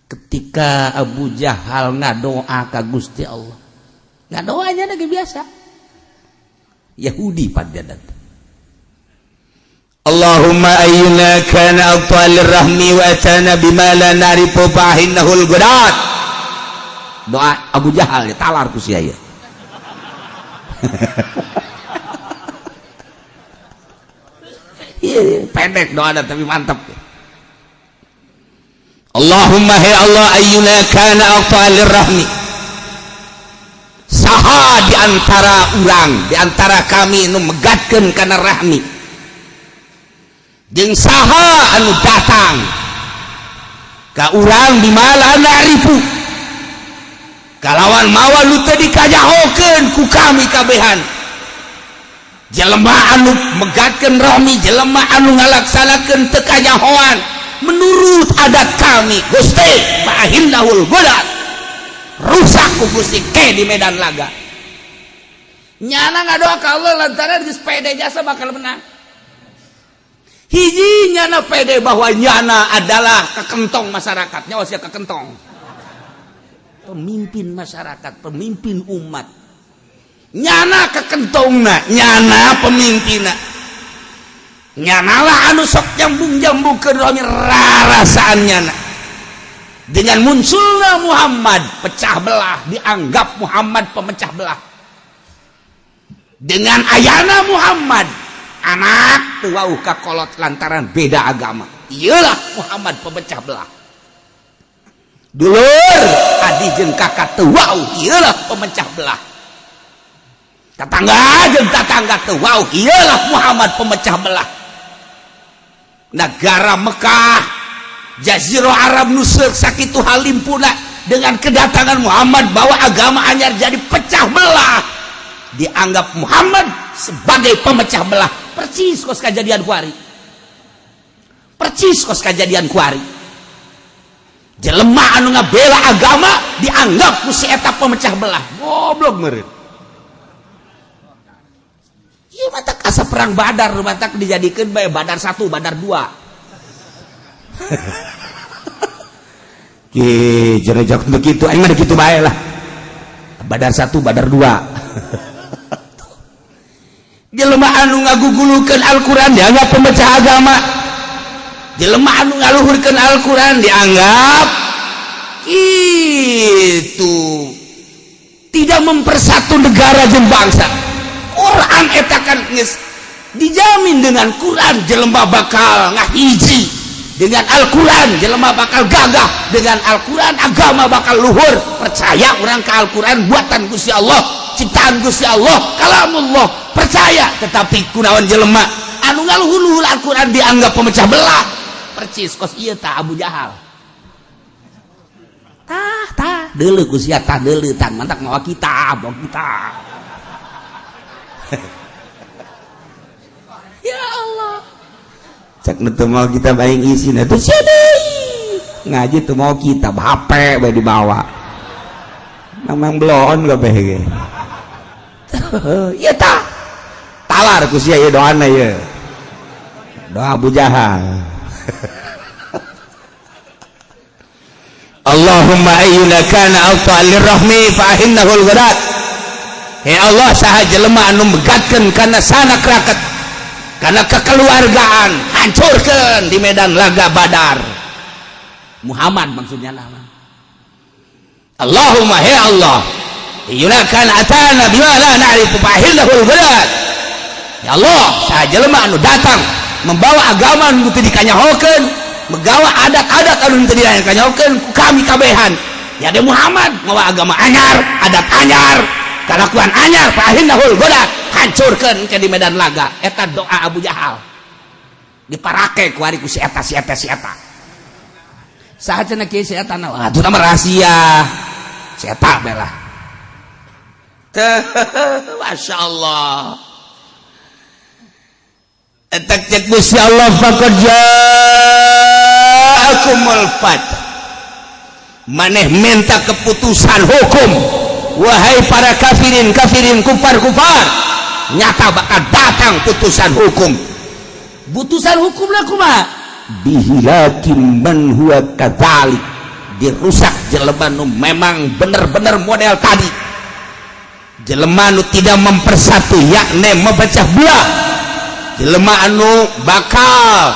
Ketika Abu Jahal ngadoa ka Gusti Allah, ngadoanya lagi biasa Yahudi pada datang. Allahumma ayyuna kana aqta lirrahmi wa atana bima la na'rifu fa'innahul gudat. Doa Abu Jahal talar ku sia ya. Iya, pendek doa tapi mantap. Allahumma, ya Allah, ayyuna kana aqta lirrahmi, saha di antara urang, di antara kami nu megatkeun kana rahmi, jeung saha anu datang ka urang bima la na'rifu, kalawan mawa nu teu dikajahokeun ku kami kabehan. Jelema anu megatkeun rahmi, jelema anu ngalaksanakeun teu kajahoan menurut adat kami, Gusti, fa'ahinnahul gudat, rusak ku Gusti ke di medan laga. Nyana ngadoa ka Allah lantaran geus pede jasa bakal menang. Hiji, nyana pede bahwa nyana adalah kekentong masyarakat. Nyawa sia kekentong, pemimpin masyarakat, pemimpin umat. Nyana kekentongna, nyana pemimpinna, nyanalah anu sok nyambung-nyambung ke rarasaan nyana. Dengan munculnya Muhammad, pecah belah, dianggap Muhammad pemecah belah. Dengan ayana Muhammad, anak teu wauh ka kolot lantaran beda agama, iyalah Muhammad pemecah belah. Dulur adi jeung kakak teu wauh, iyalah pemecah belah. Tetangga jeung tetangga teu wauh, iyalah Muhammad pemecah belah. Negara Mekah, Jazirah Arab nusur sakitu halimpuna, dengan kedatangan Muhammad bawa agama anyar jadi pecah belah, dianggap Muhammad sebagai pemecah belah. Persis kos kejadian kuari, persis kos kejadian kuari. Jelema anu ngabela agama dianggap ku si eta pemecah belah. Goblok meureun. Ieu matak asa perang Badar, matak dijadikeun bae Badar 1, Badar 2. Ki jerejak begitu, aing mah kitu bae lah. Badar 1, Badar 2. Jelema anu ngagugulukeun Al-Qur'an dianggap pemecah agama. Jelema anu ngaluhurkeun Al-Qur'an dianggap itu tidak mempersatu negara jeung bangsa. Quran eta kan geus dijamin, dengan Quran jelema bakal ngahiji, dengan Al-Quran jelema bakal gagah, dengan Al-Quran agama bakal luhur. Percaya orang ke Al-Quran, buatan Gusti Allah, ciptaan Gusti Allah, kalamullah, percaya. Tetapi kunaon jelema anu ngaluhur Al-Quran dianggap pemecah belah? Percis kos ieu tah, Abu Jahal. Tah, tah deuleu ku sia, tah deuleu, tah mantak mawa kitab, mawa kitab. Ya Allah. Cek nu teu mau kitab aing isina tuh sia deui ngaji teu mau kitab, HP bae dibawa, memang belon kabeh ge. Ieu tah. Talar ku sia ieu doana, ieu doa Abu Jahal. Allahumma ayyuna kana aqta lirrahmi fa ahinnahul ghadat. Ya Allah, saha jelema anu megatkeun kana sanak raket, kana kekeluargaan, hancurkeun di medan laga Badar. Muhammad maksudnya nama. Allahumma, ya Allah, ayyuna kana atana bima la na'rifu fa ahinnahul ghadat. Ya Allah, saha jelema anu datang Membawa agama nu teu dikanyahokeun, megawa adat-adat anu teu dikanyahokeun ku kami kabehan. Ya, de Muhammad mawa agama anyar, adat anyar, kalakuan anyar, fahinnahul goda, hancurkeun ke di medan laga. Eta doa Abu Jahal diparake ku ari ku si eta, si eta, si eta. Saha cenah kieu si eta na? Atuh nama rahasia. Si eta belah. Masya Allah. Eta cek Gusti Allah, faqad ja'akumul fath. Maneh minta keputusan hukum, wahai para kafirin kafirin, kufar kufar, nyata bakal datang putusan hukum. Putusan hukum lah kumaha? Bihilakin man huwa kadzalik, dirusak jelema nu memang bener-bener model tadi, jelema nu tidak mempersatu, yakni memecah belah, jelema anu bakal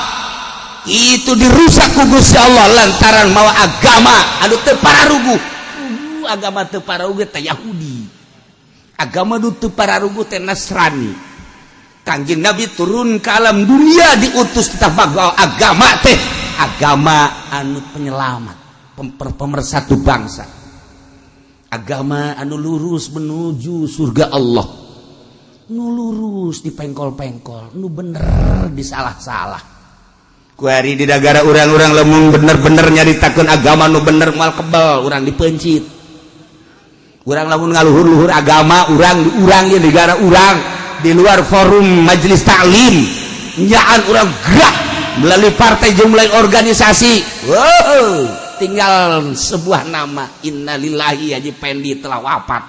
itu dirusak ku Gusti Allah lantaran mawa agama anu teu pararuguh. Agama teu pararuguh teh Yahudi, agama nu teu pararuguh teh Nasrani. Kangjeng Nabi turun ke alam dunia diutus tetap agama teh agama anu penyelamat, pemersatu bangsa, agama anu lurus menuju surga Allah. Nu lurus dipengkol-pengkol, nu bener disalah-salah. Kuari di negara urang-urang lamun bener-bener nyaritakeun agama nu bener moal kebel urang dipencit. Urang lamun ngaluhur-luhur agama urang di urang di negara urang, di luar forum majelis taklim, nyaan urang gerak melalui partai jeung melalui organisasi, wow, tinggal sebuah nama, innalillahi, Haji Pendi telah wafat,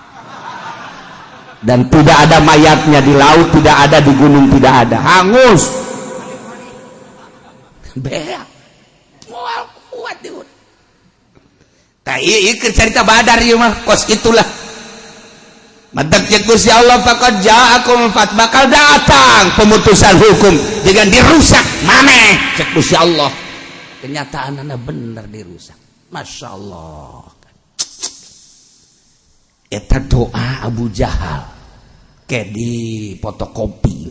dan tidak ada mayatnya di laut, tidak ada di gunung, tidak ada, hangus beak, moal kuat di. Tah, ieu cerita Badar ieu mah kos itulah. Matak cek Gusti Allah, faqad ja'akum fat, bakal datang pemutusan hukum dengan dirusak maneh, cek Gusti Allah. Kenyataan bener dirusak. Masya Allah. Eta doa Abu Jahal kayak di fotokopi,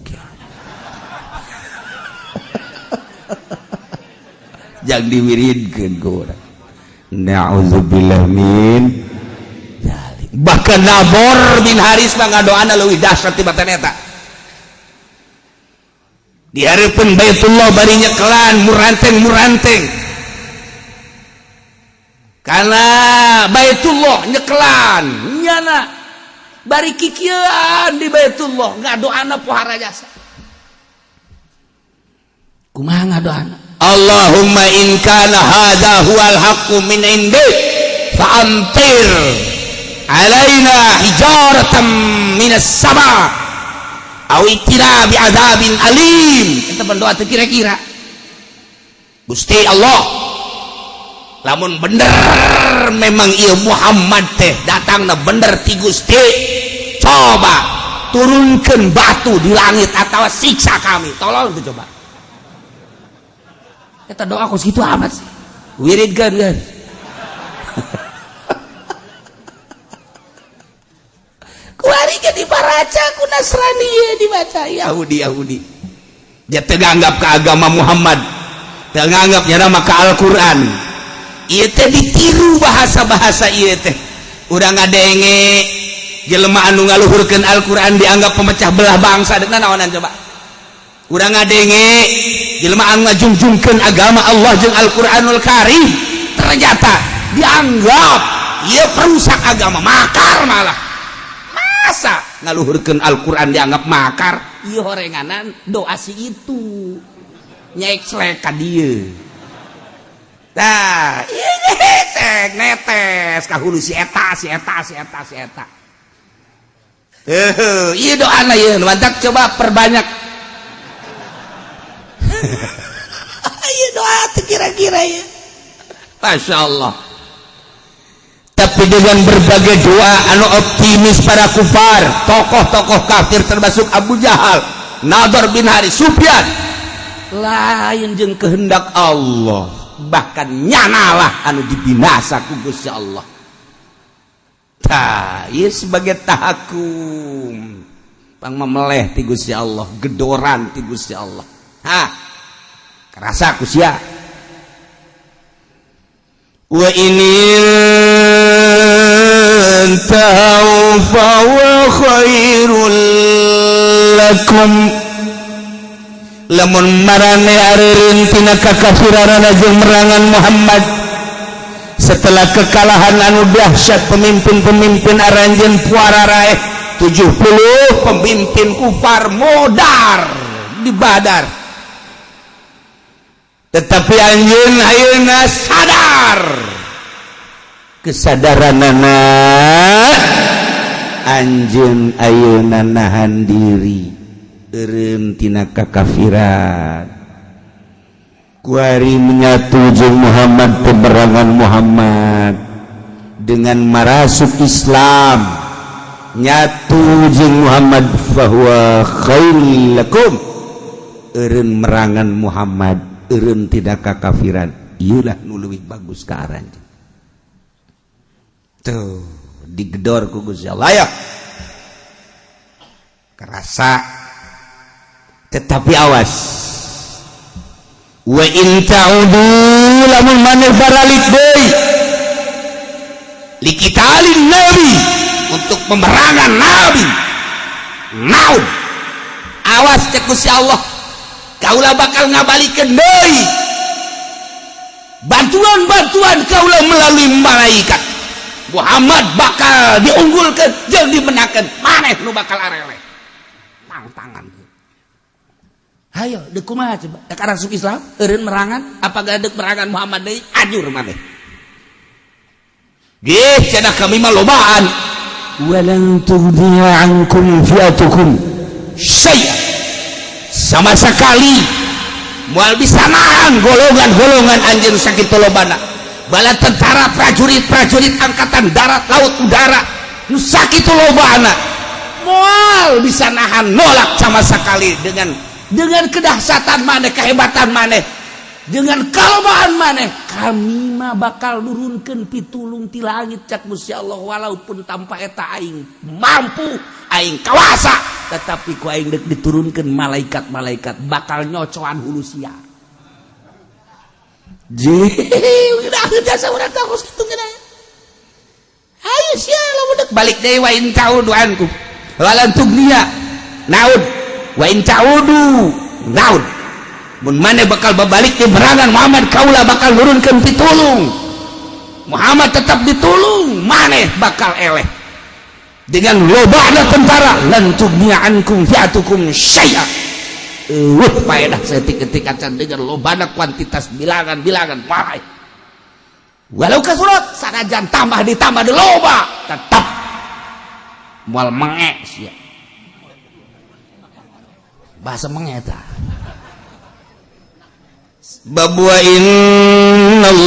jangan diwiridkeun ku urang. Na'udzubillah min dzalik. Bahkan Nador bin Haris mah ngadoana leuwih dahsyat tibatan eta. Di hareupeun Baitullah bari nyekelan muranteng-muranteng. Karena Baitullah nyekelan nyana bari kikieuan di Baitullah ngadoana pohara jasa. Kumaha ngadoana? Allahumma in kana hadza huwal haqqu min indik fa'amtir alaina hijaratan minas sama aw itina bi'adzabin alim. Eta berdoa teu kira-kira. Gusti Allah, lamun bener memang ieu Muhammad teh datangna bener ti Gusti, coba turunkan batu di langit atau siksa kami, tolong tuh coba. Eta doa kos kitu amat sih. Wiridkeun kan. Kuari ge diparaca ku Nasrani ye, dibaca Yahudi. Yahudi dia teu nganggap ke agama Muhammad, teu nganggap nyana maka Al-Qur'an. Ieu teh ditiru bahasa-bahasa ieu teh. Urang ngadenge jelema anu ngaluhurkeun Al-Qur'an dianggap pemecah belah bangsa, deuk naonan coba? Urang ngadenge jelema anu ngajungjungkeun agama Allah jeung Al-Qur'anul Karim ternyata dianggap ieu perusak agama, makar malah. Masa ngaluhurkeun Al-Qur'an dianggap makar? Ieu horenganan doa si itu nyekslek ka dieu. Tah, ieu nyetek netes ka hulu si eta, si eta, si eta, si eta. Heuh, ieu doana ieu, mantak coba perbanyak. Ieu doa teu kira-kira ieu. Masya Allah. Tapi dengan berbagai doa anu optimis para kufar, tokoh-tokoh kafir termasuk Abu Jahal, Nador bin Haris, Sufyan, lain jeung kehendak Allah, bahkan nyanalah anu dibinasa ku Gusti Allah. Tah, ieu sebagai tahakum pang memeleh ti Gusti Allah, gedoran ti Gusti Allah. Hah. Kerasa ku sia. Wa in intahu fahuwa khairul lakum. Lamun marane areureun tina kakafiranana jeung merangan Muhammad setelah kekalahan anu dahsyat, pemimpin-pemimpin aranjeun puara raeh, 70 pemimpin kufar modar di Badar, tetapi anjeun ayeuna sadar kesadaranana, anjeun ayeuna nahan diri, eureun tina kakafiran, kuari menyatu jeung Muhammad, pemerangan Muhammad, dengan marasuk Islam, nyatu jeung Muhammad, fahuwa khairul lakum. Eureun merangan Muhammad, eureun tina kakafiran, ieulah nu leuwih bagus ka aranjeun. Tuh digedor ku Gusti Allah ya, kerasa. Tetapi awas, wa in ta'udu, lamun maneh baralik deui, liqitalin nabi, untuk pemerangan nabi, naud, awas, cek Gusti Allah, kaula bakal ngabalikeun deui bantuan-bantuan kaula melalui malaikat. Muhammad bakal diunggulkan jeung dimenangkan, maneh nu bakal areleh tang tangan. Ayo dek kumaha coba? Dek arasuk Islam, eureun merangan, apa dek merangan Muhammad deui? Ajur maneh. Gih, cenah kami mah lobaan. Walan tughniya ankum fi'atukum syai'a. Sama sekali moal bisa nahan golongan-golongan anjeun sakitu lobana. Bala tentara, prajurit-prajurit angkatan darat, laut, udara nu sakitu lobana moal bisa nahan, nolak sama sekali dengan kedahsyatan maneh, kehebatan maneh, dengan kalobaan maneh. Kami mah bakal nurunkeun pitulung ti langit, cak Gusti Allah. Walaupun tanpa eta aing mampu, aing kawasa, tetapi ku aing dek diturunkeun malaikat-malaikat bakal nyocoan hulu sia. Udah jasa urang terus kitu geuna. Ayo sia lamun dek balik deui, wa in ta'udu ankum walan tughniya naud, wa in ta'udu naud, mun maneh bakal babalik di merangan Muhammad, kaula bakal nurunkeun pitulung. Muhammad tetap ditulung, maneh bakal eleh dengan lobana tentara. Lan tughniya ankum fi'atukum syai'a. Faedah saeutik-eutik acan dengan lobana kuantitas bilangan-bilangan wae. Walau kasurat, sanajan tambah ditambah di loba, tetap moal menge sia. Bahasa menge eta. Bab wa innallaha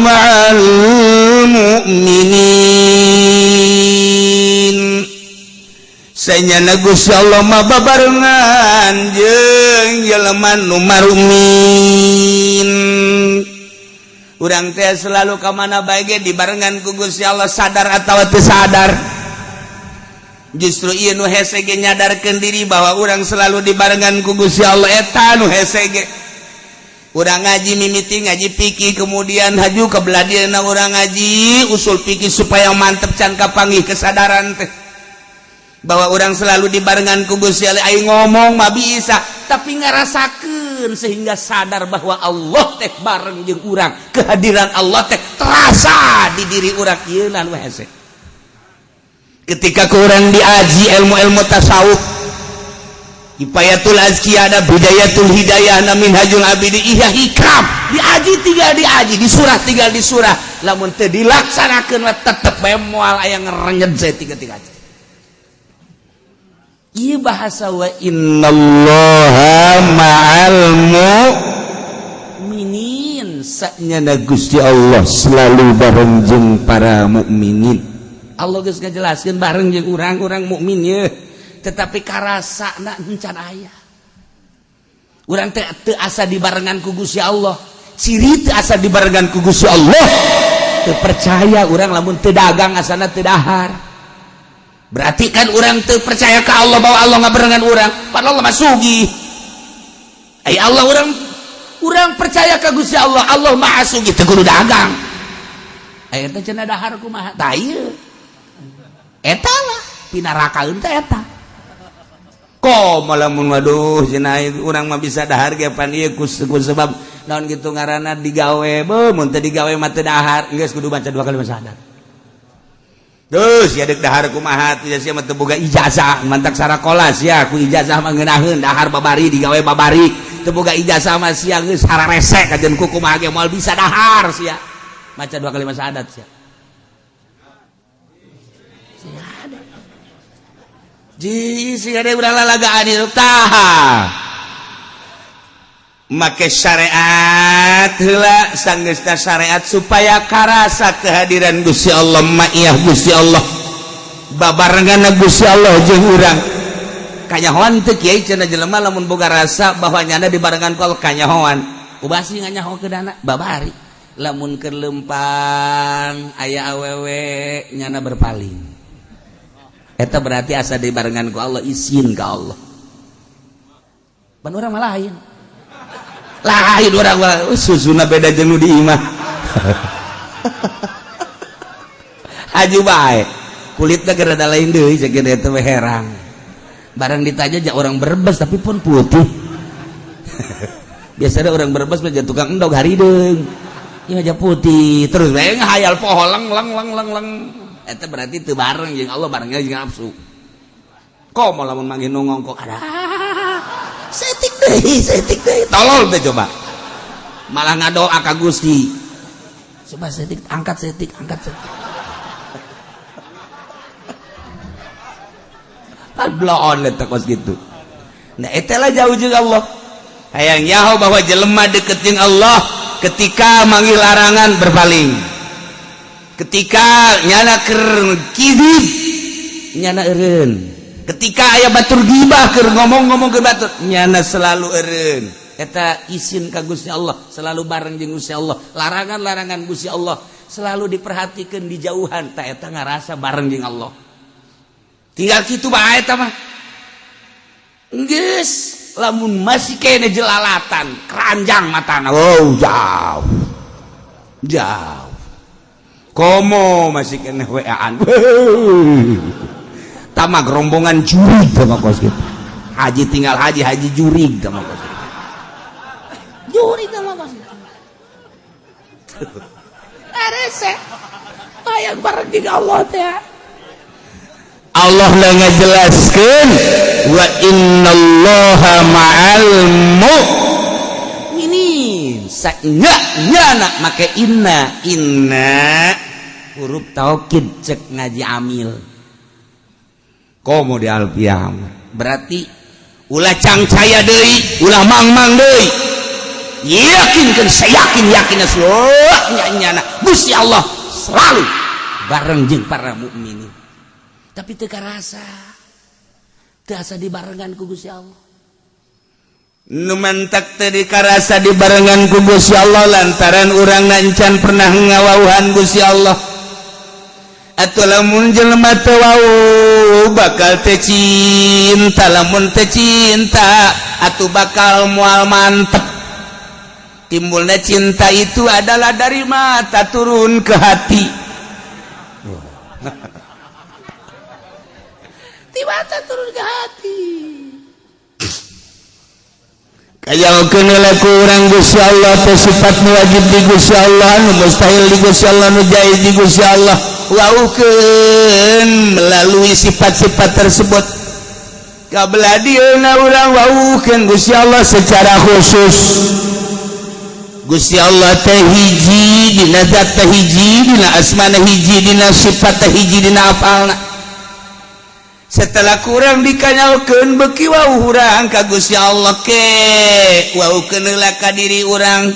ma'al mu'minin. Sanyana Gusti Allah mah babarengan jeung jelema nu marumin. Urang teh selalu ka mana bae ge dibarengan ku Gusti Allah, sadar atawa teu sadar. Justru ieu nu hese ge, nyadarkeun diri bahwa urang selalu dibarengan ku Gusti Allah, eta nu hese ge. Urang ngaji, mimiti ngaji fikih, kemudian haju ke beladieuna urang ngaji usul fikih supaya mantep, can kapanggih kesadaran teh bahwa urang selalu dibarengan ku Gusti Allah. Aing ngomong mah bisa, tapi ngarasakeun sehingga sadar bahwa Allah teh bareng jeung urang, kehadiran Allah teh terasa di diri urang, ieu nu hese. Ketika ku urang diaji ilmu-ilmu tasawuf, Kifayatul Azkiyah, ada Bidayatul Hidayah, na Minhajul Abidi, Ihya, Hikam, diaji tinggal diaji, di surah tinggal di surah, lamun teu dilaksanakeun mah tetep bae moal aya ngerenyet saeutik-eutik aja. Ieu bahasa wa innallaha ma'al mu'minin. Sanyana Gusti Allah selalu bareng jeung para mukminin. Allah geus ngajelaskeun bareng jeung urang-urang mukmin ye, tetapi karasana encan aya. Urang teh teu asa dibarengan ku Gusti Allah. Ciri teu asa dibarengan ku Gusti Allah, teu percaya urang lamun teu dagang asana teu dahar. Berarti kan urang teu percaya ke Allah bahwa Allah ngabarengan urang, padahal Allah mah sugih. Ay Allah, urang urang percaya ka Gusti Allah, Allah Maha Sugih, teu kudu dagang. Aya teh cenah dahar kumaha? Tah ieu. Eta lah pinarakaeun teh eta. Kok malah mun waduh cenah urang mah bisa dahar ge pan ieu ku sebab naon gitu ngaranna digawe, beuh mun teu digawe mah teu dahar, geus kudu baca dua kali syahadat. Terus ya dek dahar kumaha tuh sia mah teu boga ijazah, mantak sarakola sia ku ijazah mah ngeunaheun dahar babari, digawe babari. Teu boga ijazah mah sia geus hararese kajeun ku kumaha ge moal bisa dahar sia. Maca dua kali syahadat sia. Sia ada. Ji sia ada urang lalagaan hirup tah. Make syariat heula, sanggeusna syariat supaya karasa kehadiran Gusti Allah, ma'iyah Gusti Allah, babarengan Gusti Allah jeung urang. Kanyahoan teu, kiai? Cenah jelema lamun boga rasa bahwa nyana dibarengan ku Allah kanyahoan. Ubasi nganyaho ke dana babari. Lamun keur lempang aya awewe nyana berpaling. Eta berarti asa dibarengan ku Allah, izin ka Allah. Pan urang mah lain. Lain urang mah, susuna beda jeung nu di imah. Aju bae kulitna ge rada lain deui, cek eta we herang. Barang ditanya ja orang Brebes tapi pun putih. Biasanya orang Brebes mah tukang endog harideung. Ieu aja putih terus we ngahayal poho leng leng leng leng leng. Eta berarti teu bareng jeung Allah, barengnya jeung nafsu. Komo lamun manggih nu ngongkok ada setik deui, setik deui. Tolol teh coba. Malah ngadoa ka Gusti. Coba setik, angkat setik, angkat setik. Pan bloon eta kos kitu. Nah eta lah jauh jeung Allah. Hayang nyaho bahwa jelema deket jeung Allah ketika manggil larangan berpaling. Ketika nyana keur kidib nyana eureun. Ketika aya batur gibah keur ngomong-ngomong ke batur nyana selalu eureun. Eta isin ka Gusti Allah, selalu bareng jeung Gusti Allah. Larangan-larangan Gusti Allah selalu diperhatikan, dijauhan. Ta eta ngarasa bareng jeung Allah. Tinggal kitu bae eta mah. Geus lamun masih kene jelalatan, keranjang matana. Oh, jauh. Jauh. Komo masih kene WA-an. Tamak rombongan jurig sama kos gitu. Haji tinggal haji, haji jurig sama kos gitu. Jurig sama kos gitu. Rese. Hayang bareng jeung Allah teh. Allah lah ngajelaskeun wa innallaha ma'al mu'minin. Nya nyana make inna, inna huruf taukid cek ngaji amil. Komo di alfiah berarti ulah cangcaya deui, ulah mangmang deui. Yakinkeun sayakin yakin nya nyana Gusti Allah selalu bareng jeung para mukminin. Tapi teu karasa, teu asa dibarengan ku Gusti Allah. Nu mantak teu dikarasa dibarengan ku Gusti Allah lantaran urang encan pernah ngawauhan Gusti Allah. Atau lamun jelema teu wau bakal teu cinta, lamun teu cinta atuh bakal moal mantep. Timbulnya cinta itu adalah dari mata turun ke hati. Di mata turun ke hati. Kayakeun ku urang Gusti Allah teh sifat nu wajib di Gusti Allah, nu mustahil di Gusti Allah, nu jaiz di Gusti Allah. Waukeun melalui sifat-sifat tersebut. Kabelah dieuna urang waukeun Gusti Allah secara khusus. Gusti Allah teh hiji dina zat teh hiji, dina asmana hiji, dina sifat teh hiji, dina afalna. Setelah kurang dikanyalkeun beki wau urang ka Gusti Allah ke waukeun heula ka diri urang,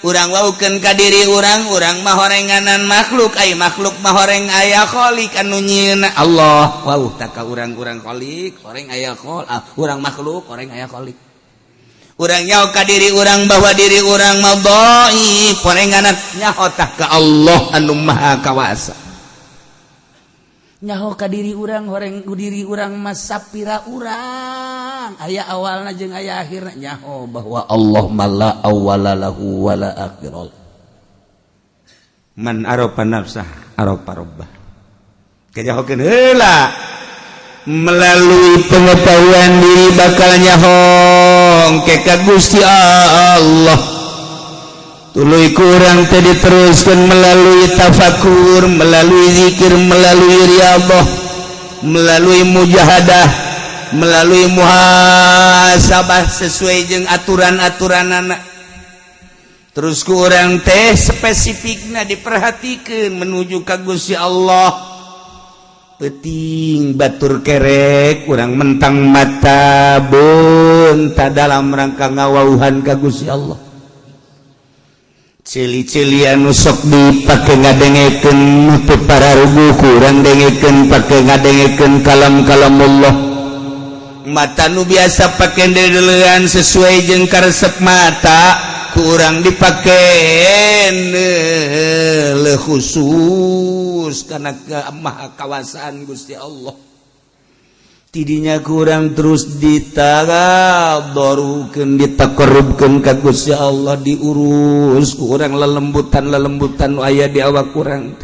urang waukeun ka diri urang, urang mah horenganan makhluk, ai makhluk mah horeng aya khalik anu nyieunna Allah. Wau tak ka urang-urang khalik horeng aya khol, ah, urang makhluk horeng aya khalik. Urang nyaho ka diri urang bahwa diri urang mah dhaif horenganan, nyaho tah ka Allah anu maha kawasa. Nyaho ka diri urang, horeng diri urang mah sapira urang aya awalna jeung aya akhirna. Nyaho bahwa Allah mah la awwala lahu wala akhir. Man arafa nafsah arafa rabbah. Kajahokeun heula Melalui pengetahuan diri bakal nyaho ke ka Gusti Allah. Tuluy kurang teh diteruskan melalui tafakur, melalui zikir, melalui riyadhah, melalui mujahadah, melalui muhasabah sesuai jeung aturan-aturan anak. Terus kurang teh spesifikna diperhatikan menuju ka Gusti Allah. Peting batur kerek kurang mentang mata beunta dalam rangka ngawauhan ka Gusti Allah. Cili-cili anu sok dipake ngadengekeun nutup pararugu, kurang dengekeun pake ngadengekeun kalam-kalam Allah. Mata nu biasa pake dedelean sesuai jeung karesep mata, kurang dipake le khusus karena maha kawasaan Gusti Allah. Tidinya kurang terus ditadarukeun, ditakarrubkeun ka Gusti Allah, diurus kurang lelembutan-lelembutan nu aya di awak kurang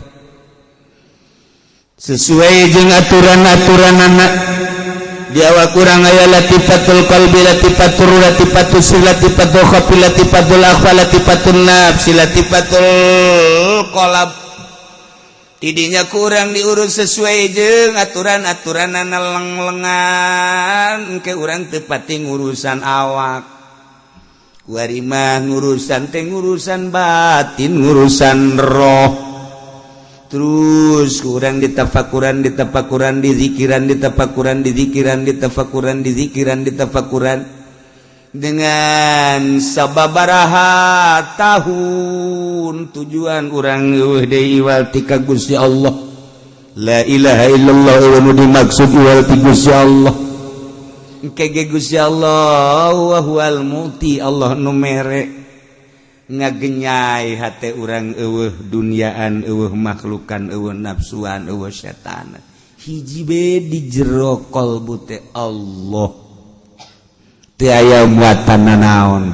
sesuai jeung aturan-aturan anak. Di awak kurang aya latifatul qalbi, latifatul, latifatul sir, latifatul khafi, latifatul akhfa, latifatul nafsi, latifatul qalb. Tidinya kurang diurus sesuai jeung aturan-aturan leng-lengan ke urang tepati ngurusan awak. Kuari mah ngurusan teh ngurusan batin, ngurusan roh. Terus kurang ditafakuran, ditafakuran, dizikiran, ditafakuran, dizikiran, ditafakuran, dizikiran, ditafakuran dengan sababaraha tahun. Tujuan urang eueuh deui iwal ti ka Gusti Allah. La ilaha illallah nu dimaksud iwal ti Gusti Allah. Engke ge Gusti Allah wa huwal mu'ti, Allah nu mere, ngagenyai hate urang, eueuh duniaan, eueuh makhlukan, eueuh nafsuan, eueuh setan, hiji be di jero qalbu teh Allah, teu aya muatan nanaon.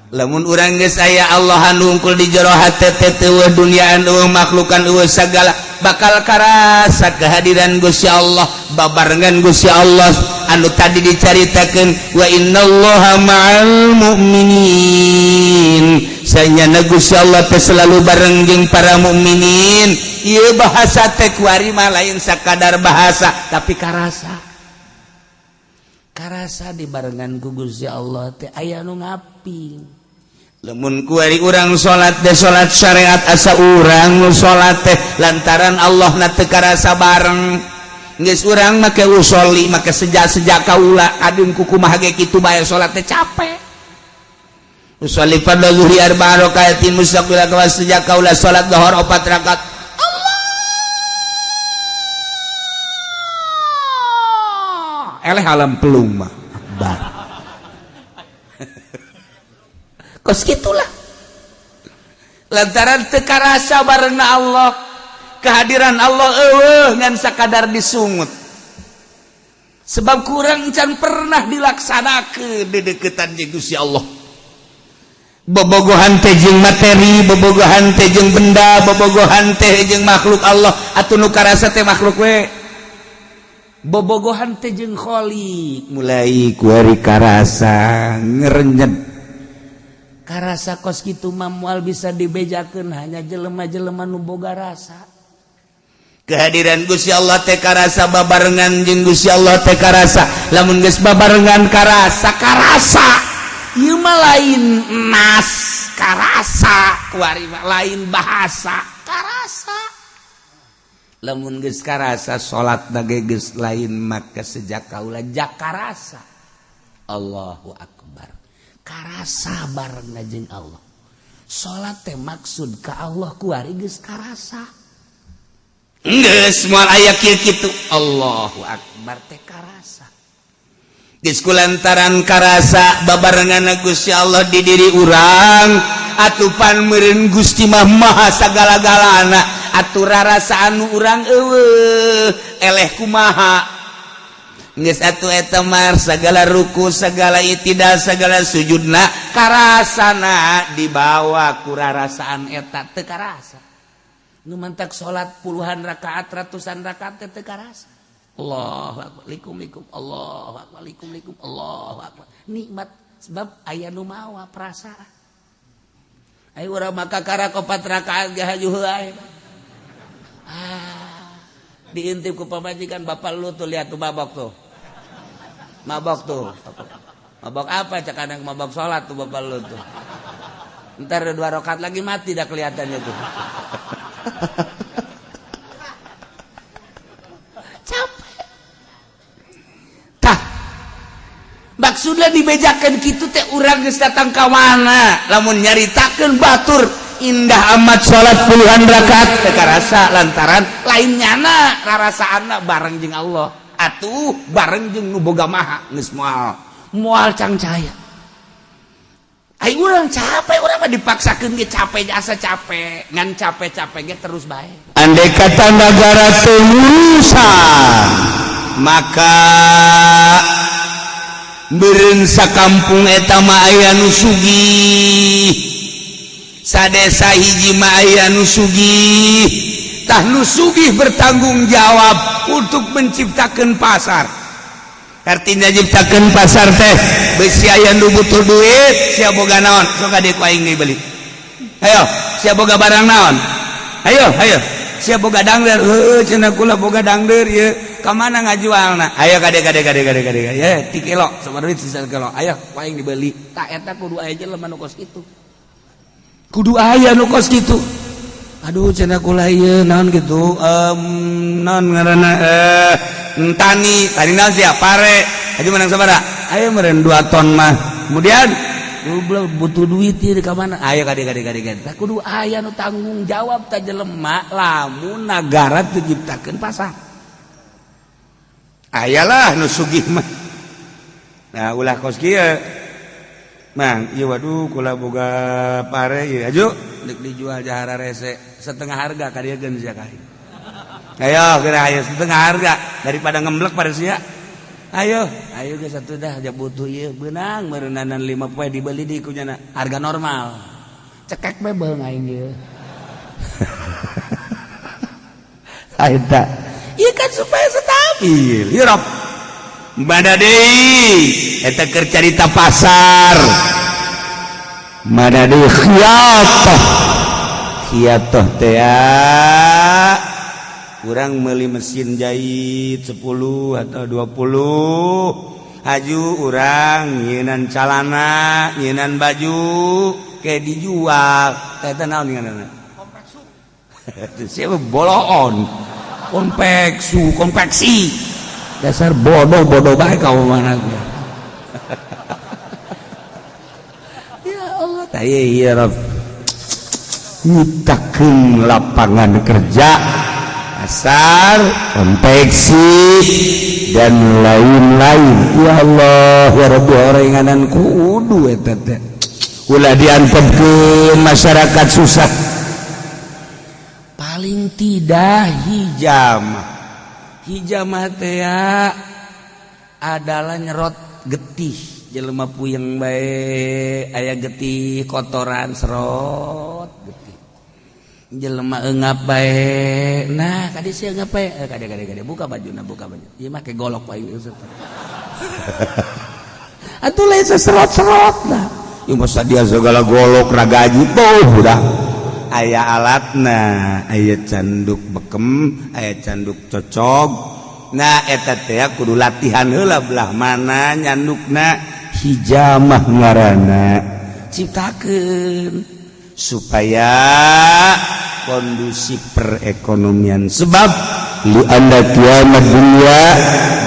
Lamun urang geus aya Allah anu unggul di jero hate teh, eueuh duniaan, eueuh makhlukan, eueuh sagala, bakal karasa kehadiran Gusti Allah, babarengan Gusti Allah anu tadi dicaritakeun, wa innallaha ma'al mu'minin. Sanyana Gusti Allah teh selalu bareng jeung para mukminin. Ieu bahasa teh kuari mah lain sakadar bahasa, tapi karasa, karasa dibarengan ku Gusti Allah teh aya nu ngaping. Lamun kuari urang salat teh salat syariat, asa urang nu salat teh lantaran Allah na teu karasa bareng, geus urang make usoli, make seja-seja kaula adeun kukumaha ge kitu bae salat teh capek. Usolli fardhu zuhri arba'a rakaatin mustaqbil kawas sejak kaula salat zuhur opat rakaat. Allah eleh alam pelung mah akbar. Kos gitulah lantaran teu karasa barengna Allah, kehadiran Allah eueuh ngan sakadar disungut, sebab kurang can pernah dilaksanakeun dedeketan jeung Gusti Allah. Bobogohan teh jeung materi, bobogohan teh jeung benda, bobogohan teh jeung makhluk Allah, atuh nu karasa teh makhluk we. Bobogohan teh jeung Kholiq mulai kuari karasa ngerenyet, Karasa kos kitu mah moal bisa dibejakeun, hanya jelema-jelema nu boga rasa. Kehadiran Gusti Allah teh karasa, babarengan jeung Gusti Allah teh karasa. Lamun geus babarengan karasa, karasa ieu mah lain nas, karasa kuari mah lain bahasa, karasa. Lamun geus karasa, salat ge geus lain maka sejak kaula jakarasa. Allahu akbar, karasa bareng jeung Allah. Salat teh maksud ka Allah kuari geus karasa. Geus moal aya kieu kitu. Allahu akbar teh karasa. Geus kulantaran karasa babarengan Gusti Allah di diri urang, atupan meureun Gusti mah maha sagala-galana. Atuh rarasaan nu urang eueuh eleh kumaha. Geus atuh eta mah segala ruku, segala itidal, segala sujudna karasana dibawa ku rarasaan eta, teu karasa. Nu mantak salat puluhan rakaat, ratusan rakaat teh teu karasa. Allahu akbar, likum likum, Allahu akbar, likum likum, Allahu akbar. Nikmat sebab aya nu mawa perasaan. Ayo urang maka karak opat rakaat ge hajuh heula. Ah, diintip ku pamajikan, "Bapak lu tuh, lihat tuh, mabok tuh. Mabok tuh." "Mabok apa?" Cak kadang, "Mabok sholat tuh bapak lu tuh. Ntar dua rakaat lagi mati dah kelihatannya tuh." Capek. Tah. Maksudnya dibejakan gitu teh, urang geus datang ka mana? Lamun nyaritakeun batur indah amat salat puluhan rakaat teu karasa lantaran lain nyana rarasaanna bareng jeung Allah. Atuh bareng jeung nu boga maha geus moal moal cangcaya. Ai urang capek, urang mah dipaksakeun ge capek, asa capek, ngan capek-capek ge terus bae. Andai kata negara teu ngurusan, maka beureun sakampung eta mah aya nu sugih, sadesa hiji mah aya nu sugih. Tah, nu sugih bertanggung jawab untuk menciptakan pasar. Artinya ciptakan pasar teh besi aya nu butuh duit, sia boga naon, sok ka dieu ku aing dibeli. Ayo, sia boga barang naon? Ayo, ayo, sia boga dangder? Heueuh, cenah, kula boga dangder ieu. Ka mana ngajualna? Ayo kade kade kade kade kade. Ya, 3 kilo sabaraha duit sisa kilo? Ayo ku aing dibeli. Tah, eta kudu aya jelema nu kos kitu. Kudu aya nu kos kitu. Aduh, cenah, kula ieu naon gitu, naon ngaranna, tani tani naon sia? Pare. Aja menang sabaraha? Ayo meureun 2 ton mah. Kemudian goblok, butuh duit ieu, ka mana? Ayo kade kade kade kade. Tah, kudu aya nu tanggung jawab tah jelema lamun nagara teu nyiptakeun pasar. Ayalah nu sugih mah. Nah, ulah kos kieu, Mang ieu. Waduh, kula boga pare ieu, aju deuk dijual jahara rese setengah harga ka dieu sia kali. Ayo geura, ayo setengah harga daripada ngemblek pada sia. Ayo, ayo geus atuh dah, ja butuh ieu beunang meureunnanan 5 poe dibeli di kunyana harga normal. Cekek bae beung aing ieu. Eta ieu kan supaya stabil. Ieu Rob mana deui? Eta keur carita pasar. Mana deui? Khiyatah. Khiyatah teh kurang meuli mesin jahit 10 atau 20, haju urang nyieunan calana, nyieunan baju kayak dijual. Eta naon ngaranna? Siapa boloon? Konveksi, konveksi. Dasar bodoh, bodoh baik kau mana gua. Ya Allah. Tah iya Rob, nyiptakeun lapangan kerja, pasar, konveksi, dan lain-lain. Ya Allah ya Rabbi, orenganan kudu eta teh ulah diantepkeun masyarakat susah. Paling tidak hijamah. Hijamah teh adalah nyerot getih. Jelema puyeng bae, aya getih kotoran, serot getih. Jelema eungap bae. Nah, kade sia eungap bae, kade kade kade, buka bajuna, buka baju. Ieu mah ke golok paing. Atuh lain seserot-serot lah. Ieu masa dia segala golok ragaji tuh udah aya alatna, aya canduk bekem, aya canduk cocok. Nah, eta teh kudu latihan heula belah mana nyandukna. Hijamah ngaranna. Ciptakeun supaya kondusif perekonomian, sebab li anna qiyamad dunya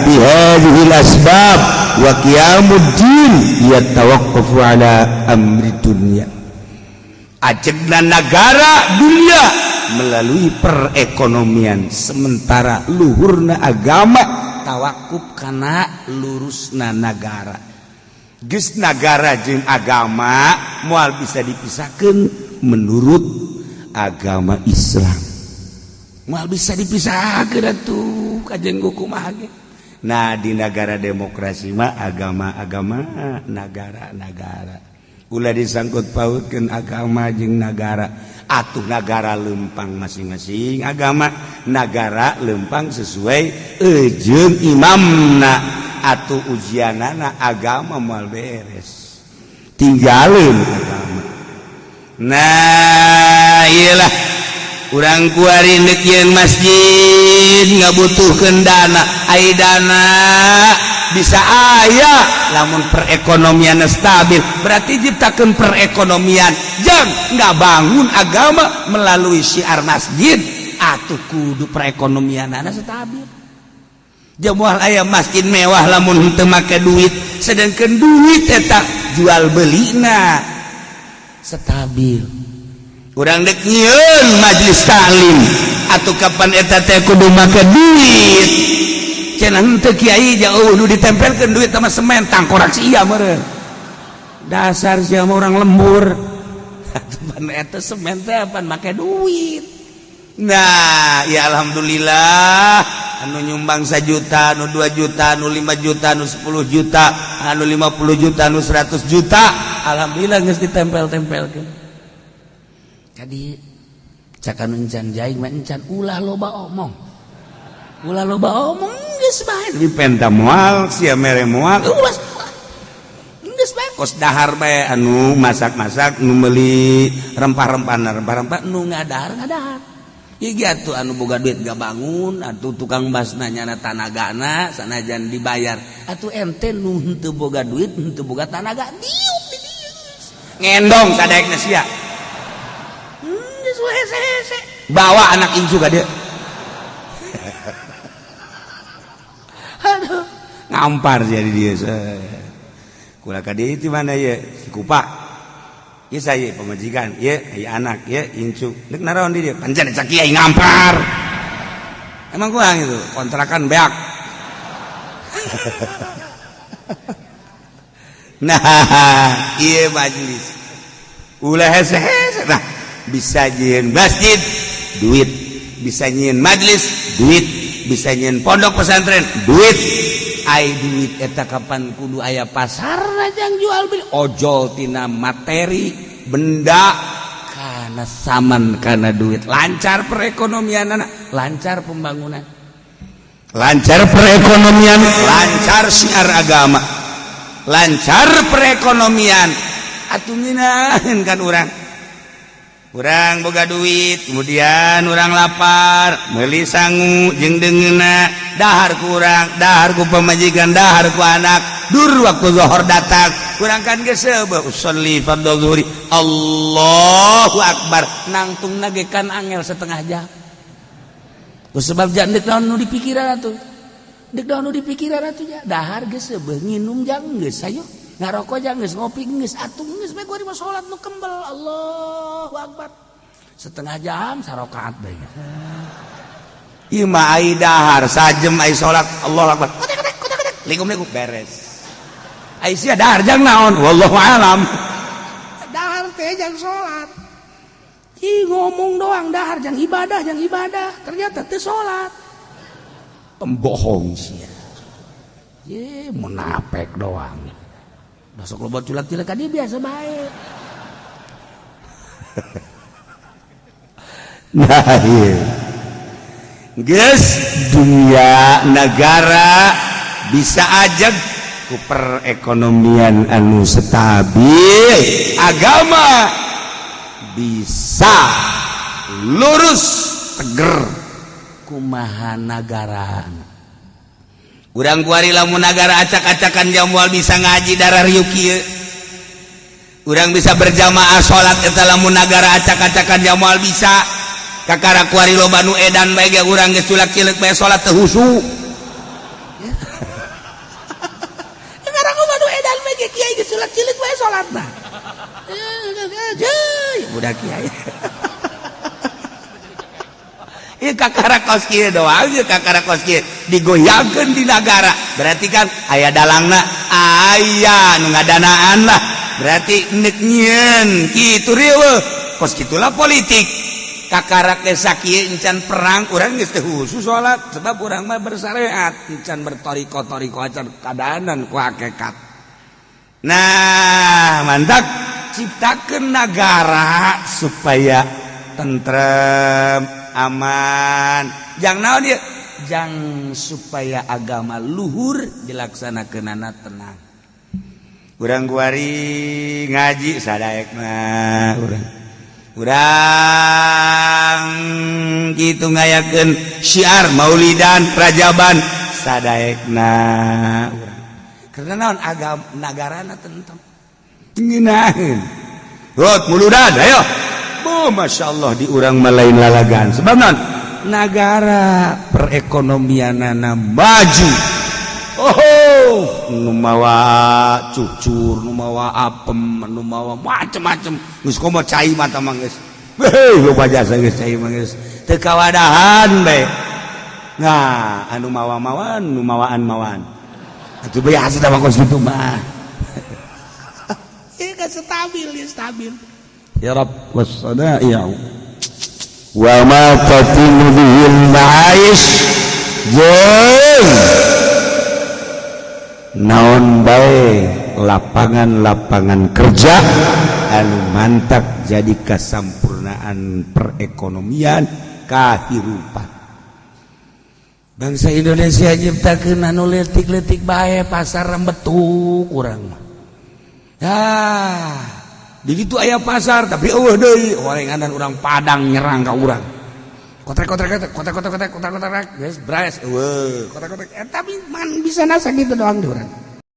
bihadhil asbab wa qiyamud din yatawaqqafu ala amri dunya. Ajegna negara dunia melalui perekonomian, sementara luhurna agama tawakuf kana lurusna negara. Geus nagara jeung agama moal bisa dipisahkan menurut agama Islam. Moal bisa dipisahkeun atuh kajen kumaha ge. Nah, di negara demokrasi mah agama-agama, negara-negara. Ulah disangkut pautkeun agama jeung nagara. Atuh nagara lempang masing-masing agama, nagara lempang sesuai jeung imamna. Atuh ujianana agama moal beres. Tinggalin agama. Nah, iyalah urang kuari ndek yeun masjid ngabutuhkeun dana. Ai dana bisa aya lamun perekonomian stabil, berarti ciptakeun perekonomian jang nggak bangun agama melalui syiar masjid. Atuh kudu perekonomian stabil. Moal aya masjid mewah lamun henteu make duit, sedangkan duit eta jual belina stabil. Urang dek nyieun majelis taklim atau kapan eta teh kudu make duit. Cenah henteu kiai jauh nu ditempelkeun duit sama semen tangkorak sia meureun. Dasar sia mah orang lembur. Atuh pan eta semen teh pan make duit. Nah, ya alhamdulillah anu nyumbang 1 juta, anu 2 juta, anu 5 juta, anu 10 juta, anu 50 juta, anu 100 juta. Alhamdulillah geus ditempel-tempelkeun. Jadi cak anu encan jaing mah encan ulah loba omong. Ulah loba omong geus bae. Dipenta moal, sia mere moal. Ulah geus bae kos dahar bae anu masak-masak, nu meuli rempah-rempah, rempah-rempah nu ngadahar ngadahar. Ieu atuh anu boga duit gak bangun, atuh tukang basna nyana tanagana sanajan dibayar. Atuh ente nu henteu boga duit, henteu boga tanaga, diuk di dieu. Ngendong sadaekna sia. Geus hese-hese. Bawa anak incu ka dieu. Aduh, ngampar jadi dia. Kula ka dieu itu mana ye? Si Kupa. Ieu saya pamajikan, ieu aya anak, ieu incu. Deuk naraon di dieu? Pancen cak kiai ngampar. Emang kurang itu, kontrakan beak. Nah, ieu majelis. Ulah hese-hese. Nah, bisa nyieun masjid duit, bisa nyieun majelis duit, bisa nyieun pondok pesantren duit. Ai duit eta kapan kudu aya pasar jang jual beli ojol tina materi benda kana saman kana duit. Lancar perekonomian anak, lancar pembangunan, lancar perekonomian, lancar syiar agama, lancar perekonomian. Atuh ngeunaheun kan urang. Urang boga duit, kemudian urang lapar, meuli sangu jeung deungeunna, dahar ku urang, dahar ku pamajikan, dahar ku anak. Dur waktu zuhur datang, urang kan geus seubeuh usolli fardhu zuhri. Allahu akbar, nangtungna ge kan angel setengah jam. Ku sebab jan deuk naon nu dipikiran atuh. Deuk naon nu dipikiran atuh ya, dahar geus seubeuh, nginum jang geus hayu. Ngarokok jang geus, ngopi geus, atuh geus bae gua salat nu kembel. Allahu akbar. Setengah jam sarokaat bae. Ieu mah ai dahar sajem ai salat Allahu akbar. Kotek kotek kotek. Likum-likum beres. Ai sia dahar jang naon? Wallahu alam. Dahar teh jang salat. Ih ngomong doang dahar jang ibadah, ternyata teu salat. Pembohong sia. Ye munafik doang. Masuk loba culak-culak ka dia biasa bae. Nah, iya. Geus dunia negara bisa aja ku perekonomian anu stabil, agama bisa lurus teger kumaha nagara. Urang kuari lamun nagara acak-acakan jamual bisa ngaji darah riuk kieu. Urang bisa berjamaah salat eta lamun nagara acak-acakan jamual bisa. Kakara kuari loba nu edan bae ge urang geus culak-cileuk bae salat teu husu. Kakara loba nu edan bae ge kiai geus culak-cileuk bae salatna. Budak kiai. Ieu kakara kos kieu doang, ieu kakara kos kieu digoyangkeun di nagara. Berarti kan aya dalangna, aya nu ngadanaan lah. Berarti neuk nyieun kitu riweuh. Kos kitulah politik. Kakarak ge sakieu encan perang, urang geus teu khusus salat, sebab urang mah bersyariat, encan bertoriko-toriko acan kadanan ku hakikat. Nah, mantap, ciptakeun nagara supaya tentrem, aman. Jang naon ieu? Jang supaya agama luhur dilaksanakeunana tenang. Urang kuari ngaji sadaek mah, urang urang gitu ngayakeun syiar maulidan, rajaban sadaekna urang, karena naon? Agama nagarana tentrem, ngeunaheun. Rot muludan, ayo. Oh, Masya Allah, di urang mah lain lalagan, sebab naon? Nagara perekonomianana maju. Oh, nu mawa cucur, nu mawa apem, nu mawa macem-macem, geus komo cai mata mah geus. Heuh, loba jasa geus cai mah geus teu kawadahan bae. Nah, anu mawa-mawan, nu mawaan-mawaan. Atuh biasa da mah kos kitu mah. Ieu kan stabil, ya stabil. Ya Rabb was-sana'i'u wa ma tatimu bihil ma'aish, jeung naon bae lapangan-lapangan kerja anu mantak jadi kesampurnaan perekonomian kehidupan Bangsa Indonesia. Nyiptakeun anu leutik-leutik bae, pasar betuk urang mah. Ya, begitu aya pasar tapi eueuh deui orenganan urang Padang nyerang ka urang. Kotrek kotrek kotrek kotrek kotrek kotrek kotrek kotrek geus bres eueuh kotrek kotrek, tapi man bisa nasa gitu doang di urang.